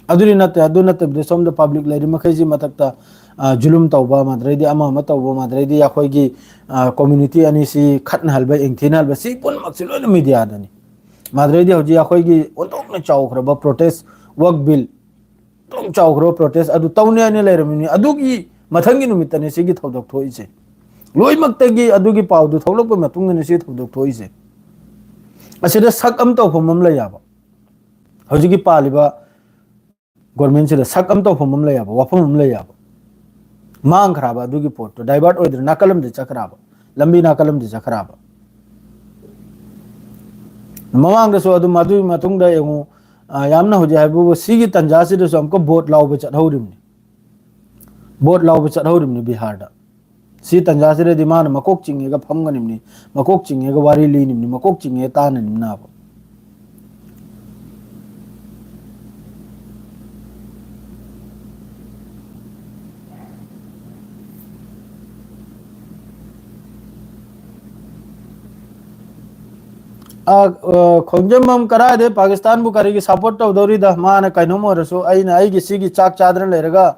ꯑꯗꯨꯗꯤ ꯅꯠꯇꯦ, ꯑꯗꯨ ꯅꯠꯇꯕꯤꯗ ꯁꯣꯝꯗ public ꯂꯩꯔꯤ ꯃꯈꯩꯁꯤ ꯃꯊꯛꯇ, ꯑ, ꯖꯨꯂꯨꯝ ꯇꯧꯕ, ꯃꯗꯨꯗꯩꯗꯤ ꯑꯃ ꯑꯃ ꯇꯧꯕ, ꯃꯗꯨꯗꯩꯗꯤ ꯑꯩꯈꯣꯏꯒꯤ, ꯑ, community ꯑꯅꯤꯁꯤ ꯈꯠꯅꯍꯟꯕ, ꯌꯦꯡꯊꯤꯅꯍꯟꯕ, ꯁꯤ ꯄꯨꯝꯅꯃꯛꯁꯤ ꯂꯣꯏꯅ mediaꯗꯅꯤ꯫ ꯃꯗꯨꯗꯩꯗꯤ ꯍꯧꯖꯤꯛ ꯑꯩꯈꯣꯏꯒꯤ ꯑꯣꯟꯊꯣꯛꯅ ꯆꯥꯎꯈ꯭ꯔꯕ protest, work bill, ꯑꯣꯟꯊꯣꯛꯅ ꯆꯥꯎꯈ꯭ꯔꯕ protest ꯑꯗꯨ ꯇꯧꯅꯤ ꯍꯥꯏꯅ ꯂꯩꯔꯝꯃꯤꯅꯤ꯫ ꯑꯗꯨꯒꯤ ꯃꯊꯪꯒꯤ ꯅꯨꯃꯤꯠꯇꯅꯤ ꯁꯤꯒꯤ ꯊꯧꯗꯣꯛ ꯊꯣꯛꯏꯁꯦ꯫ ꯂꯣꯏꯅꯃꯛꯇꯒꯤ ꯑꯗꯨꯒꯤ ꯄꯥꯎꯗꯨ ꯊꯣꯛꯂꯛꯄ ꯃꯇꯨꯡꯗꯅꯤ ꯁꯤꯒꯤ ꯊꯧꯗꯣꯛ ꯊꯣꯛꯏꯁꯦ꯫ ꯑꯁꯤꯗ ꯁꯛ ꯑꯃ ꯇꯧꯐꯝ ꯑꯃ ꯂꯩ ꯌꯥꯕ꯫ ꯍꯧꯖꯤꯛꯀꯤ ꯄꯥꯜꯂꯤꯕ governmentꯁꯤꯗ ꯁꯛ ꯑꯃ ꯇꯧꯐꯝ ꯑꯃ ꯂꯩ ꯌꯥꯕ, ꯋꯥꯐꯝ ꯑꯃ ꯂꯩ ꯌꯥꯕ꯫ ꯃꯥꯡꯈ꯭ꯔꯕ ꯑꯗꯨꯒꯤ ꯄꯣꯠꯇꯣ divert ꯑꯣꯏꯗ꯭ꯔꯦ, ꯅꯥꯀꯜ ꯑꯃꯗ ꯆꯠꯈ꯭ꯔꯕ, ꯂꯝꯕꯤ ꯅꯥꯀꯜ ꯑꯃꯗ ꯆꯠꯈ꯭ꯔꯕ꯫ ꯃꯃꯥꯡꯗꯁꯨ ꯑꯗꯨꯝ ꯑꯗꯨꯒꯤ ꯃꯇꯨꯡꯗ ꯌꯦꯡꯉꯨ, ꯑ, ꯌꯥꯝꯅ ꯍꯧꯖꯤꯛ ꯍꯥꯏꯕꯕꯨ ꯁꯤꯒꯤ ꯇꯟꯖꯥꯁꯤꯗꯁꯨ ꯑꯃꯨꯛꯀ vote ꯂꯧꯕ ꯆꯠꯍꯧꯔꯤꯕꯅꯤ꯫ Vote ꯂꯧꯕ ꯆꯠꯍꯧꯔꯤꯕꯅꯤ ꯕꯤꯍꯥꯔꯗ꯫ ꯁꯤ ꯇꯟꯖꯥꯁꯤꯗꯗꯤ ꯃꯥꯅ ꯃꯀꯣꯛ ꯆꯤꯡꯉꯒ ꯐꯝꯒꯅꯤꯕꯅꯤ, ꯃꯀꯣꯛ ꯆꯤꯡꯉꯒ ꯋꯥꯔꯤ ꯂꯤꯅꯤꯕꯅꯤ, ꯃꯀꯣꯛ ꯆꯤꯡꯉꯒ ꯇꯥꯅꯅꯤꯕꯅꯥꯕ꯫ ꯑ, ꯑ, ꯈꯣꯡꯖꯝꯕꯝ ꯀꯔꯥꯏꯗꯩ ꯄꯥꯀꯤꯁꯇꯥꯟꯕꯨ ꯀꯔꯤꯒꯤ support ꯇꯧꯗꯧꯔꯤꯗ? ꯃꯥꯅ ꯀꯩꯅꯣꯝ ꯑꯣꯏꯔꯁꯨ ꯑꯩꯅ ꯑꯩꯒꯤ ꯁꯤꯒꯤ ꯆꯥꯛ ꯆꯥꯗꯅ ꯂꯩꯔꯒ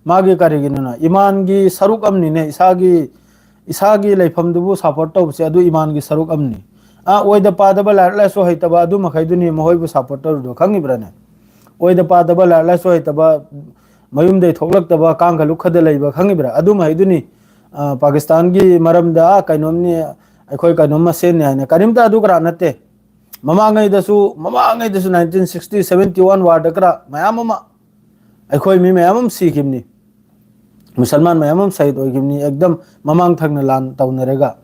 ꯃꯥꯒꯤ ꯀꯔꯤꯒꯤꯅꯣꯅ? ꯏꯃꯥꯟꯒꯤ ꯁꯔꯨꯛ ꯑꯃꯅꯤꯅꯦ, ꯏꯁꯥꯒꯤ, ꯏꯁꯥꯒꯤ ꯂꯩꯐꯝꯗꯨꯕꯨ support ꯇꯧꯕꯁꯦ ꯑꯗꯨ ꯏꯃꯥꯟꯒꯤ ꯁꯔꯨꯛ ꯑꯃꯅꯤ꯫ ꯑ, ꯑꯣꯏꯗ ꯄꯥꯗꯕ, ꯂꯥꯏꯔꯤꯛ ꯂꯥꯏꯁꯨ ꯍꯩꯇꯕ ꯑꯗꯨ ꯃꯈꯩꯗꯨꯅꯤ ꯃꯈꯣꯏꯕꯨ support ꯇꯧꯔꯤꯗꯣ, ꯈꯪꯉꯤꯕ꯭ꯔꯥꯅꯦ? ꯑꯣꯏꯗ ꯄꯥꯗꯕ, ꯂꯥꯏꯔꯤꯛ ꯂꯥꯏꯁꯨ ꯍꯩꯇꯕ, ꯃꯌꯨꯝꯗꯩ ꯊꯣꯛꯂꯛꯇꯕ, ꯀꯥꯡꯈ ꯂꯨꯈꯗ ꯂꯩꯕ, ꯈꯪꯉꯤꯕ꯭ꯔꯥ? ꯑꯗꯨ ꯃꯈꯩꯗꯨꯅꯤ, ꯑ, ꯄꯥꯀꯤꯁꯇꯥꯟꯒꯤ ꯃꯔꯝꯗ, ꯑ, ꯀꯩꯅꯣꯝꯅꯤ, ꯑꯩꯈꯣꯏ ꯀꯩꯅꯣꯝ ꯃꯁꯦꯟꯅꯤ ꯍꯥꯏꯅ꯫ ꯀꯔꯤꯝꯇ ꯑꯗꯨ ꯀꯔꯥ ꯅꯠꯇꯦ꯫ ꯃꯃꯥꯡꯉꯩꯗꯁꯨ, ꯃꯃꯥꯡꯉꯩꯗꯁꯨ nineteen sixty, seventy one warꯗ ꯀꯔꯥ ꯃꯌꯥꯝ ꯑꯃ ꯑꯩꯈꯣꯏ ꯃꯤ ꯃꯌꯥꯝ ꯑꯃ ꯁꯤꯈꯤꯕꯅꯤ꯫ ꯃꯨꯁꯜꯃꯥꯟ ꯃꯌꯥꯝ ꯑꯃ ꯁꯍꯤꯗ ꯑꯣꯏꯈꯤꯕꯅꯤ, ꯑꯦꯛꯗꯝ ꯃꯃꯥꯡ ꯊꯪꯅ ꯂꯥꯟ ꯇꯧꯅꯔꯒ꯫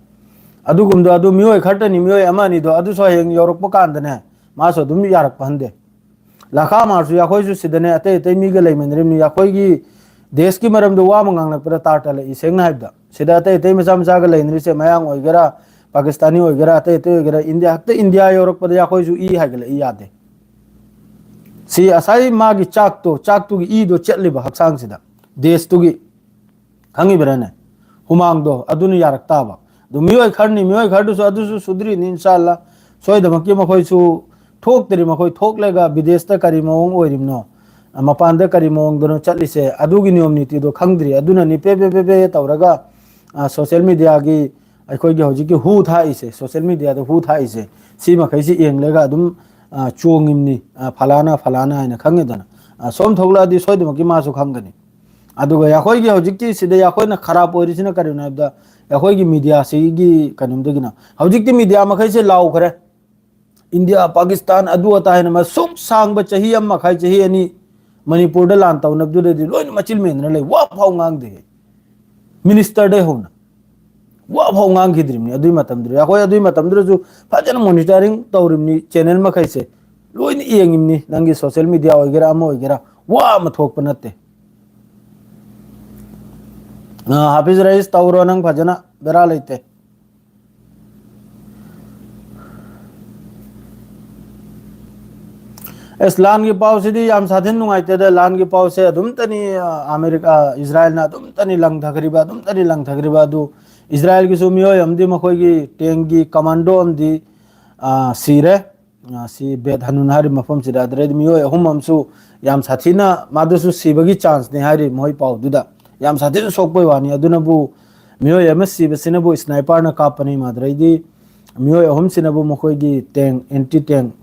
ꯑꯗꯨꯒꯨꯝꯕꯗꯣ, ꯑꯗꯨ ꯃꯤꯑꯣꯏ ꯈꯔꯇꯅꯤ, ꯃꯤꯑꯣꯏ ꯑꯃ ꯑꯅꯤꯗꯣ, ꯑꯗꯨꯁꯨ ꯍꯌꯦꯡ ꯌꯧꯔꯛꯄ ꯀꯥꯟꯗꯅꯦ, ꯃꯥꯁꯨ ꯑꯗꯨꯝ ꯌꯥꯔꯛꯄ ꯍꯟꯗꯦ꯫ ꯂꯥꯈꯥ ꯑꯃꯁꯨ ꯑꯩꯈꯣꯏꯁꯨ ꯁꯤꯗꯅꯦ, ꯑꯇꯩ ꯑꯇꯩ ꯃꯤꯒ ꯂꯩꯃꯤꯟꯅꯔꯤꯕꯅꯤ꯫ ꯑꯩꯈꯣꯏꯒꯤ ꯗꯦꯁꯀꯤ ꯃꯔꯝꯗ ꯋꯥ ꯑꯃ ꯉꯥꯡꯂꯛꯄꯗ ꯇꯥꯔ ꯇꯥꯜꯂꯛꯏ, ꯁꯦꯡꯅ ꯍꯥꯏꯕꯗ꯫ ꯁꯤꯗ ꯑꯇꯩ ꯑꯇꯩ ꯃꯆꯥ ꯃꯆꯥꯒ ꯂꯩꯅꯔꯤꯁꯦ, ꯃꯌꯥꯡ ꯑꯣꯏꯒꯦꯔꯥ, ꯄꯥꯀꯤꯁꯇꯥꯅꯤ ꯑꯣꯏꯒꯦꯔꯥ, ꯑꯇꯩ ꯑꯇꯩ ꯑꯣꯏꯒꯦꯔꯥ, ꯏꯟꯗꯤꯌꯥ, ꯍꯦꯛꯇ ꯏꯟꯗꯤꯌꯥ ꯌꯧꯔꯛꯄꯗ ꯑꯩꯈꯣꯏꯁꯨ ꯏ ꯍꯥꯏꯒꯠꯂꯛꯏ, ꯌꯥꯗꯦ꯫ ꯁꯤ ꯉꯁꯥꯏ ꯃꯥꯒꯤ ꯆꯥꯛꯇꯣ, ꯆꯥꯛꯇꯨꯒꯤ ꯏꯗꯣ ꯆꯠꯂꯤꯕ ꯍꯛꯆꯥꯡꯁꯤꯗ, ꯗꯦꯁꯇꯨꯒꯤ, ꯈꯪꯉꯤꯕ꯭ꯔꯥꯅꯦ? ꯍꯨꯃꯥꯡꯗꯣ ꯑꯗꯨꯅ ꯌꯥꯔꯛ ꯇꯥꯕ꯫ ꯑꯗꯨ ꯃꯤꯑꯣꯏ ꯈꯔꯅꯤ, ꯃꯤꯑꯣꯏ ꯈꯔꯗꯨꯁꯨ ꯑꯗꯨꯁꯨ ꯁꯨꯗ꯭ꯔꯤꯅꯤ, ꯏꯟꯁꯥꯜꯂꯥ꯫ ꯁꯣꯏꯗꯃꯛꯀꯤ ꯃꯈꯣꯏꯁꯨ ꯊꯣꯛꯇ꯭ꯔꯤ, ꯃꯈꯣꯏ ꯊꯣꯛꯂꯒ ꯕꯤꯗꯦꯁꯇ ꯀꯔꯤ ꯃꯑꯣꯡ ꯑꯣꯏꯔꯤꯕꯅꯣ? ꯃꯄꯥꯟꯗ ꯀꯔꯤ ꯃꯑꯣꯡꯗꯅꯣ ꯆꯠꯂꯤꯁꯦ, ꯑꯗꯨꯒꯤ ꯅꯤꯌꯣꯝ ꯅꯤꯇꯤꯗꯣ ꯈꯪꯗ꯭ꯔꯤ꯫ ꯑꯗꯨꯅꯅꯤ ꯄꯦ ꯄꯦ ꯄꯦ ꯄꯦ ꯇꯧꯔꯒ, ꯑ, social mediaꯒꯤ, ꯑꯩꯈꯣꯏꯒꯤ ꯍꯧꯖꯤꯛꯀꯤ ꯍꯨ ꯊꯥꯛꯏꯁꯦ, social mediaꯗ ꯍꯨ ꯊꯥꯛꯏꯁꯦ, ꯁꯤ ꯃꯈꯩꯁꯤ ꯌꯦꯡꯂꯒ ꯑꯗꯨꯝ, ꯑ, ꯆꯣꯡꯉꯤꯝꯅꯤ, ꯑ, ꯐꯂꯥꯅ ꯐꯂꯥꯅ ꯍꯥꯏꯅ ꯈꯪꯉꯦꯗꯅ꯫ ꯑ, ꯁꯣꯝ ꯊꯣꯛꯂꯛꯑꯗꯤ ꯁꯣꯏꯗꯃꯛꯀꯤ ꯃꯥꯁꯨ ꯈꯪꯒꯅꯤ꯫ ꯑꯗꯨꯒ ꯑꯩꯈꯣꯏꯒꯤ ꯍꯧꯖꯤꯛꯀꯤ ꯁꯤꯗ ꯑꯩꯈꯣꯏꯅ ꯈꯔꯥꯞ ꯑꯣꯏꯔꯤꯁꯤꯅ ꯀꯔꯤꯅꯣ ꯍꯥꯏꯕꯗ, ꯑꯩꯈꯣꯏꯒꯤ mediaꯁꯤꯒꯤ ꯀꯩꯅꯣꯝꯗꯒꯤꯅ ꯍꯧꯖꯤꯛꯇꯤ media ꯃꯈꯩꯁꯦ ꯂꯥꯎꯈ꯭ꯔꯦ꯫ ꯏꯟꯗꯤꯌꯥ, ꯄꯥꯀꯤꯁꯇꯥꯟ, ꯑꯗꯨ ꯑꯗꯥ ꯍꯥꯏꯅ ꯃꯁꯨꯛ ꯁꯥꯡꯕ ꯆꯍꯤ ꯑꯃ ꯃꯈꯥꯏ, ꯆꯍꯤ ꯑꯅꯤ ꯃꯅꯤꯄꯨꯔꯗ ꯂꯥꯟ ꯇꯧꯅꯕꯗꯨꯗꯗꯤ ꯂꯣꯏꯅ ꯃꯆꯤꯜ ꯃꯦꯟꯗꯅ ꯂꯩ, ꯋꯥ ꯐꯥꯎ ꯉꯥꯡꯗꯦ꯫ Ministerꯗꯩ ꯍꯧꯅ ꯋꯥ ꯐꯥꯎ ꯉꯥꯡꯈꯤꯗ꯭ꯔꯤꯕꯅꯤ ꯑꯗꯨꯏ ꯃꯇꯝꯗꯨꯗ꯫ ꯑꯩꯈꯣꯏ ꯑꯗꯨꯏ ꯃꯇꯝꯗꯨꯗꯁꯨ ꯐꯖꯅ monitoring ꯇꯧꯔꯤꯕꯅꯤ, channel ꯃꯈꯩꯁꯦ ꯂꯣꯏꯅ ꯌꯦꯡꯉꯤꯕꯅꯤ꯫ ꯅꯪꯒꯤ social media ꯑꯣꯏꯒꯦꯔꯥ, ꯑꯃ ꯑꯣꯏꯒꯦꯔꯥ, ꯋꯥ ꯑꯃ ꯊꯣꯛꯄ ꯅꯠꯇꯦ꯫ ꯑ, ꯍꯥꯐꯤꯖ ꯔꯌꯤꯁ, ꯇꯧꯔꯣ ꯅꯪ ꯐꯖꯅ, ꯕꯦꯔꯥ ꯂꯩꯇꯦ꯫ ꯑꯦꯁ, ꯂꯥꯟꯒꯤ ꯄꯥꯎꯁꯤꯗꯤ ꯌꯥꯝ ꯁꯥꯊꯤꯅ ꯅꯨꯡꯉꯥꯏꯇꯦꯗ꯫ ꯂꯥꯟꯒꯤ ꯄꯥꯎꯁꯦ ꯑꯗꯨꯝꯇꯅꯤ, ꯑ, ꯑꯃꯦꯔꯤꯀꯥ, ꯏꯖꯔꯥꯏꯜꯅ ꯑꯗꯨꯝꯇꯅꯤ ꯂꯪꯊꯈ꯭ꯔꯤꯕ, ꯑꯗꯨꯝꯇꯅꯤ ꯂꯪꯊꯈ꯭ꯔꯤꯕ꯫ ꯑꯗꯨ ꯏꯖꯔꯥꯏꯜꯒꯤꯁꯨ ꯃꯤꯑꯣꯏ ꯑꯃꯗꯤ ꯃꯈꯣꯏꯒꯤ tankꯒꯤ commando ꯑꯃꯗꯤ, ꯑ, ꯁꯤꯔꯦ꯫ ꯑ, ꯁꯤ ꯕꯦꯠ ꯍꯅꯨꯟ ꯍꯥꯏꯔꯤꯕ ꯃꯐꯝꯁꯤꯗ꯫ ꯑꯗꯨꯗꯩꯗꯤ ꯃꯤꯑꯣꯏ ꯑꯍꯨꯝ ꯑꯃꯁꯨ ꯌꯥꯝ ꯁꯥꯊꯤꯅ, ꯃꯥꯗꯨꯁꯨ ꯁꯤꯕꯒꯤ chanceꯅꯤ ꯍꯥꯏꯔꯤ ꯃꯈꯣꯏ ꯄꯥꯎꯗꯨꯗ꯫ ꯌꯥꯝ ꯁꯥꯊꯤꯅ ꯁꯣꯛꯄꯩ ꯋꯥꯅꯤ꯫ ꯑꯗꯨꯅꯕꯨ ꯃꯤꯑꯣꯏ ꯑꯃ ꯁꯤꯕꯁꯤꯅꯕꯨ sniperꯅ ꯀꯥꯞꯄꯅꯤ꯫ ꯃꯥꯗꯨꯗꯩꯗꯤ ꯃꯤꯑꯣꯏ ꯑꯍꯨꯝꯁꯤꯅꯕꯨ ꯃꯈꯣꯏꯒꯤ tank, anti tank,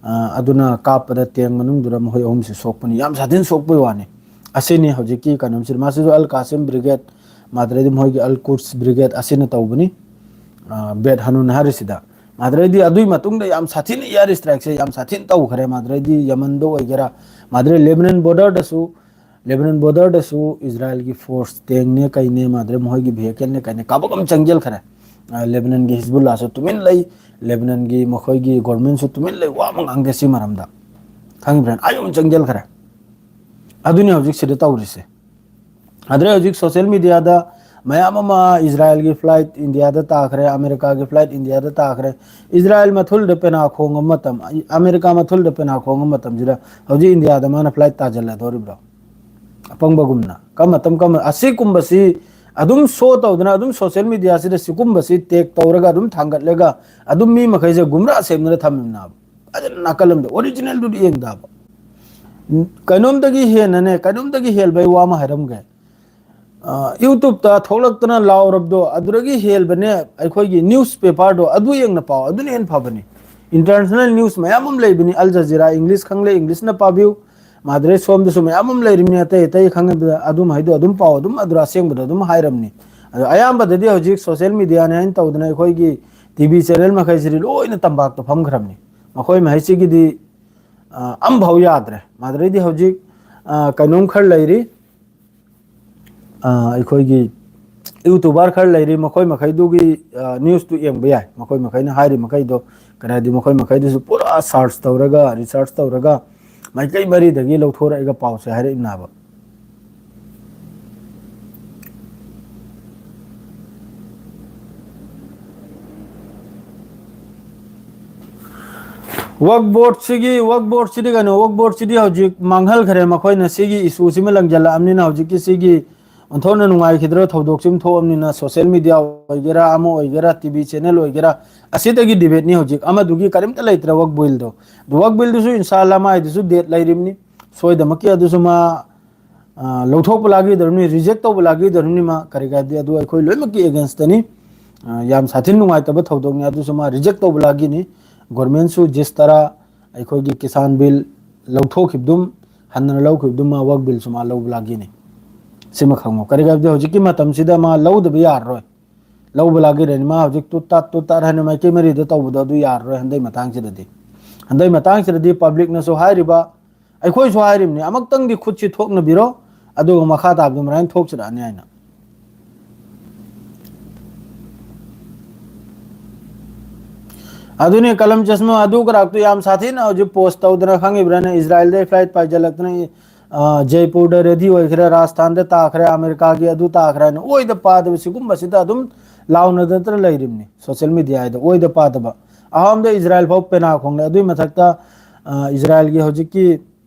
ꯑ, ꯑꯗꯨꯅ ꯀꯥꯞꯄꯗ tank ꯃꯅꯨꯡꯗꯨꯗ ꯃꯈꯣꯏ ꯑꯍꯨꯝꯁꯤ ꯁꯣꯛꯄꯅꯤ꯫ ꯌꯥꯝ ꯁꯥꯊꯤꯅ ꯁꯣꯛꯄꯩ ꯋꯥꯅꯤ꯫ ꯑꯁꯤꯅꯤ ꯍꯧꯖꯤꯛꯀꯤ ꯀꯩꯅꯣꯝꯁꯤ꯫ ꯃꯥꯁꯤꯁꯨ ꯑꯜ ꯀꯥꯁꯤꯝ brigade, ꯃꯥꯗꯨꯗꯩꯗꯤ ꯃꯈꯣꯏꯒꯤ ꯑꯜ ꯀꯨꯗꯁ brigade ꯑꯁꯤꯅ ꯇꯧꯕꯅꯤ꯫ ꯑ, ꯕꯦꯠ ꯍꯅꯨꯟ ꯍꯥꯏꯔꯤꯁꯤꯗ꯫ ꯃꯥꯗꯨꯗꯩꯗꯤ ꯑꯗꯨꯏ ꯃꯇꯨꯡꯗ ꯌꯥꯝ ꯁꯥꯊꯤꯅ air strikeꯁꯦ ꯌꯥꯝ ꯁꯥꯊꯤꯅ ꯇꯧꯈ꯭ꯔꯦ꯫ ꯃꯥꯗꯨꯗꯩꯗꯤ ꯌꯃꯟꯗ ꯑꯣꯏꯒꯦꯔꯥ, ꯃꯥꯗꯨꯗꯩ ꯂꯦꯕꯅꯟ borderꯗꯁꯨ, ꯂꯦꯕꯅꯟ borderꯗꯁꯨ ꯏꯖꯔꯥꯏꯜꯒꯤ force tankꯅꯦ ꯀꯩꯅꯦ, ꯃꯥꯗꯨꯗꯩ ꯃꯈꯣꯏꯒꯤ vehicleꯅꯦ ꯀꯩꯅꯦ ꯀꯥꯕꯛ ꯑꯃ ꯆꯪꯁꯤꯟꯈ꯭ꯔꯦ꯫ ꯑ, ꯂꯦꯕꯅꯟꯒꯤ ꯍꯤꯖꯕꯨꯜꯂꯥꯁꯨ ꯇꯨꯃꯤꯟ ꯂꯩ, ꯂꯦꯕꯅꯟꯒꯤ ꯃꯈꯣꯏꯒꯤ governmentꯁꯨ ꯇꯨꯃꯤꯟ ꯂꯩ, ꯋꯥ ꯑꯃ ꯉꯥꯡꯗꯦ ꯁꯤ ꯃꯔꯝꯗ꯫ ꯈꯪꯕ꯭ꯔꯥ? ꯑꯥ ꯌꯧꯅ ꯆꯪꯁꯤꯟꯈ꯭ꯔꯦ꯫ ꯑꯗꯨꯅꯤ ꯍꯧꯖꯤꯛ ꯁꯤꯗ ꯇꯧꯔꯤꯁꯦ꯫ ꯑꯗꯨꯗꯩ ꯍꯧꯖꯤꯛ social mediaꯗ ꯃꯌꯥꯝ ꯑꯃ ꯏꯖꯔꯥꯏꯜꯒꯤ flight ꯏꯟꯗꯤꯌꯥꯗ ꯇꯥꯈ꯭ꯔꯦ, ꯑꯃꯦꯔꯤꯀꯥꯒꯤ flight ꯏꯟꯗꯤꯌꯥꯗ ꯇꯥꯈ꯭ꯔꯦ꯫ ꯏꯖꯔꯥꯏꯜ ꯃꯊꯨꯜꯗ ꯄꯦꯅꯥ ꯈꯣꯡꯕ ꯃꯇꯝ, ꯑꯃꯦꯔꯤꯀꯥ ꯃꯊꯨꯜꯗ ꯄꯦꯅꯥ ꯈꯣꯡꯕ ꯃꯇꯝꯁꯤꯗ ꯍꯧꯖꯤꯛ ꯏꯟꯗꯤꯌꯥꯗ ꯃꯥꯅ flight ꯇꯥꯁꯤꯜꯂꯗꯧꯔꯤꯕ꯭ꯔꯣ? ꯑꯄꯪꯕꯒꯨꯝꯅ꯫ ꯀꯔꯝꯕ ꯃꯇꯝ, ꯀꯔꯝꯕ, ꯑꯁꯤꯒꯨꯝꯕꯁꯤ ꯑꯗꯨꯝ show ꯇꯧꯗꯅ, ꯑꯗꯨꯝ social mediaꯁꯤꯗ ꯁꯤꯒꯨꯝꯕꯁꯤ tag ꯇꯧꯔꯒ, ꯑꯗꯨꯝ ꯊꯥꯡꯒꯠꯂꯒ, ꯑꯗꯨꯝ ꯃꯤ ꯃꯈꯩꯁꯦ ꯒꯨꯝꯔꯥ ꯁꯦꯝꯗꯅ ꯊꯝꯃꯤꯕꯅꯦꯕ꯫ ꯐꯖꯅ ꯅꯥꯀꯜ ꯑꯃꯗ originalꯗꯨꯗꯤ ꯌꯦꯡꯗꯕ꯫ ꯀꯩꯅꯣꯝꯗꯒꯤ ꯍꯦꯟꯅꯅꯦ, ꯀꯩꯅꯣꯝꯗꯒꯤ ꯍꯦꯜꯕ ꯑꯩ ꯋꯥ ꯑꯃ ꯍꯥꯏꯔꯝꯒꯦ꯫ ꯑ, YouTube-ꯇ ꯊꯣꯛꯂꯛꯇꯅ ꯂꯥꯎꯔꯕꯗꯣ, ꯑꯗꯨꯗꯒꯤ ꯍꯦꯜꯕꯅꯦ ꯑꯩꯈꯣꯏꯒꯤ news paper-ꯗꯣ, ꯑꯗꯨ ꯌꯦꯡꯅ ꯄꯥꯎ, ꯑꯗꯨꯅ ꯍꯦꯟꯅ ꯐꯕꯅꯤ꯫ International news ꯃꯌꯥꯝ ꯑꯃ ꯂꯩꯕꯅꯤ, Al Jazeera, English ꯈꯪꯂꯦ, English-ꯅ ꯄꯥꯕꯤꯌꯨ꯫ ꯃꯥꯗ꯭ꯔꯦ ꯁꯣꯝꯗꯁꯨ ꯃꯌꯥꯝ ꯑꯃ ꯂꯩꯔꯤꯕꯅꯤ, ꯑꯇꯩ ꯑꯇꯩ ꯈꯪꯉꯕꯗ ꯑꯗꯨꯝ ꯍꯥꯏꯗꯣ ꯑꯗꯨꯝ ꯄꯥꯎ, ꯑꯗꯨꯝ ꯑꯗꯨꯗ ꯑꯁꯦꯡꯕꯗꯣ ꯑꯗꯨꯝ ꯍꯥꯏꯔꯝꯅꯤ꯫ ꯑꯗꯣ ꯑꯌꯥꯝꯕꯗꯗꯤ ꯍꯧꯖꯤꯛ social media-ꯅꯦ ꯍꯥꯏꯅ ꯇꯧꯗꯅ ꯑꯩꯈꯣꯏꯒꯤ T V channel ꯃꯈꯩꯁꯤꯗꯤ ꯂꯣꯏꯅ ꯇꯝꯄꯥꯛꯇ ꯐꯝꯈ꯭ꯔꯕꯅꯤ꯫ ꯃꯈꯣꯏ ꯃꯍꯩꯁꯤꯒꯤꯗꯤ, ꯑ, ꯑꯝꯐꯥꯎ ꯌꯥꯗ꯭ꯔꯦ꯫ ꯃꯥꯗ꯭ꯔꯦꯗꯤ ꯍꯧꯖꯤꯛ, ꯑ, ꯀꯩꯅꯣꯝ ꯈꯔ ꯂꯩꯔꯤ, ꯑ, ꯑꯩꯈꯣꯏꯒꯤ YouTuber ꯈꯔ ꯂꯩꯔꯤ, ꯃꯈꯣꯏ ꯃꯈꯩꯗꯨꯒꯤ, ꯑ, news-ꯇꯨ ꯌꯦꯡꯕ ꯌꯥꯏ꯫ ꯃꯈꯣꯏ ꯃꯈꯩꯅ ꯍꯥꯏꯔꯤ ꯃꯈꯩꯗꯣ, ꯀꯔꯤ ꯍꯥꯏꯗꯤ, ꯃꯈꯣꯏ ꯃꯈꯩꯗꯨꯁꯨ ꯄꯨꯔꯥ search ꯇꯧꯔꯒ, research ꯇꯧꯔꯒ, ꯃꯥꯏꯀꯩ ꯃꯔꯤꯗꯒꯤ ꯂꯧꯊꯣꯔꯛꯑꯒ ꯄꯥꯎꯁꯦ ꯍꯥꯏꯔꯛꯏꯕꯅꯦꯕ꯫ ꯋꯛꯐ ꯕꯣꯔꯗꯁꯤꯒꯤ, ꯋꯛꯐ ꯕꯣꯔꯗꯁꯤꯗꯤ ꯀꯩꯅꯣ, ꯋꯛꯐ ꯕꯣꯔꯗꯁꯤꯗꯤ ꯍꯧꯖꯤꯛ ꯃꯥꯡꯍꯟꯈ꯭ꯔꯦ꯫ ꯃꯈꯣꯏꯅ ꯁꯤꯒꯤ issue-ꯁꯤꯃ ꯂꯪꯁꯤꯜꯂꯛꯑꯕꯅꯤꯅ, ꯍꯧꯖꯤꯛꯀꯤ ꯁꯤꯒꯤ ꯑꯣꯟꯊꯣꯛꯅ ꯅꯨꯡꯉꯥꯏꯈꯤꯗ꯭ꯔꯕ ꯊꯧꯗꯣꯛꯁꯤꯃ ꯊꯣꯛꯑꯕꯅꯤꯅ, social media ꯑꯣꯏꯒꯦꯔꯥ, ꯑꯃ ꯑꯣꯏꯒꯦꯔꯥ, T V channel ꯑꯣꯏꯒꯦꯔꯥ, ꯑꯁꯤꯗꯒꯤ debate-ꯅꯤ ꯍꯧꯖꯤꯛ꯫ ꯑꯃꯗꯨꯒꯤ ꯀꯔꯤꯝꯇ ꯂꯩꯇ꯭ꯔꯦ ꯋꯛꯐ bill-ꯗꯣ꯫ ꯋꯛꯐ bill-ꯗꯨꯁꯨ ꯏꯟꯁꯥ ꯑꯜꯂꯥ ꯃꯥꯏꯗꯨꯁꯨ date ꯂꯩꯔꯤꯕꯅꯤ꯫ ꯁꯣꯏꯗꯃꯛꯀꯤ ꯑꯗꯨꯁꯨ ꯃꯥ, ꯑ, ꯂꯧꯊꯣꯛꯄ ꯂꯥꯛꯈꯤꯗꯧꯔꯤꯕꯅꯤ, reject ꯇꯧꯕ ꯂꯥꯛꯈꯤꯗꯧꯔꯤꯕꯅꯤ ꯃꯥ꯫ ꯀꯔꯤ ꯀꯥꯏꯗꯦ, ꯑꯗꯨ ꯑꯩꯈꯣꯏ ꯂꯣꯏꯅꯃꯛꯀꯤ against-ꯇꯅꯤ꯫ ꯑ, ꯌꯥꯝ ꯁꯥꯊꯤꯅ ꯅꯨꯡꯉꯥꯏꯇꯕ ꯊꯧꯗꯣꯛꯅꯤ꯫ ꯑꯗꯨꯁꯨ ꯃꯥ reject ꯇꯧꯕ ꯂꯥꯛꯈꯤꯅꯤ꯫ Government-ꯁꯨ ꯖꯤꯁ ꯇꯔꯥ ꯑꯩꯈꯣꯏꯒꯤ ꯀꯤꯁꯥꯟ bill ꯂꯧꯊꯣꯛꯈꯤꯕꯗꯨꯝ, ꯍꯟꯅ ꯂꯧꯈꯤꯕꯗꯨꯝ ꯃꯥ ꯋꯛꯐ bill-ꯁꯨ ꯃꯥ ꯂꯧꯕ ꯂꯥꯛꯈꯤꯅꯤ꯫ ꯁꯤꯃ ꯈꯪꯉꯣ꯫ ꯀꯔꯤ ꯀꯥꯏꯗꯦ, ꯍꯧꯖꯤꯛꯀꯤ ꯃꯇꯝꯁꯤꯗ ꯃꯥ ꯂꯧꯗꯕ ꯌꯥꯔꯔꯣꯏ꯫ ꯂꯧꯕ ꯂꯥꯛꯈꯤꯔꯅꯤ꯫ ꯃꯥ ꯍꯧꯖꯤꯛ ꯇꯨꯠ ꯇꯥꯠ, ꯇꯨꯠ ꯇꯥꯠ ꯍꯥꯏꯅ ꯃꯥꯏꯀꯩ ꯃꯔꯤꯗ ꯇꯧꯕꯗꯣ ꯑꯗꯨ ꯌꯥꯔꯔꯣꯏ ꯍꯟꯗꯩ ꯃꯇꯥꯡꯁꯤꯗꯗꯤ꯫ ꯍꯟꯗꯩ ꯃꯇꯥꯡꯁꯤꯗꯗꯤ public-ꯅꯁꯨ ꯍꯥꯏꯔꯤꯕ, ꯑꯩꯈꯣꯏꯁꯨ ꯍꯥꯏꯔꯤꯕꯅꯤ, ꯑꯃꯨꯛꯇꯪꯗꯤ ꯈꯨꯠꯁꯤ ꯊꯣꯛꯅꯕꯤꯔꯣ, ꯑꯗꯨꯒ ꯃꯈꯥ ꯇꯥꯕꯗꯣ ꯃꯔꯥꯏꯅ ꯊꯣꯛꯆꯔꯛꯑꯅꯤ ꯍꯥꯏꯅ꯫ ꯑꯗꯨꯅꯤ ꯀꯂꯝ ꯆꯁꯃ ꯑꯗꯨ ꯀꯔꯥꯛꯇꯨ ꯌꯥꯝ ꯁꯥꯊꯤꯅ ꯍꯧꯖꯤꯛ post ꯇꯧꯗꯅ ꯈꯪꯉꯤꯕ꯭ꯔꯥꯅꯦ? ꯏꯖꯔꯥꯏꯜꯗꯩ flight ꯄꯥꯏꯁꯤꯜꯂꯛꯇꯅ, ꯑ, ꯖꯩꯄꯨꯔꯗ ready ꯑꯣꯏꯈ꯭ꯔꯦ, ꯔꯥꯖꯁꯊꯥꯟꯗ ꯇꯥꯈ꯭ꯔꯦ, ꯑꯃꯦꯔꯤꯀꯥꯒꯤ ꯑꯗꯨ ꯇꯥꯈ꯭ꯔꯦ ꯍꯥꯏꯅ ꯑꯣꯏꯗ ꯄꯥꯗꯕ ꯁꯤꯒꯨꯝꯕꯁꯤꯗ ꯑꯗꯨꯝ ꯂꯥꯎꯅꯗꯅ ꯂꯩꯔꯤꯕꯅꯤ social media-ꯗ, ꯑꯣꯏꯗ ꯄꯥꯗꯕ꯫ ꯑꯍꯥꯟꯕꯗ ꯏꯖꯔꯥꯏꯜ ꯐꯥꯎ ꯄꯦꯅꯥ ꯈꯣꯡꯂꯦ꯫ ꯑꯗꯨꯒꯤ ꯃꯊꯛꯇ, ꯑ, ꯏꯖꯔꯥꯏꯜꯒꯤ ꯍꯧꯖꯤꯛꯀꯤ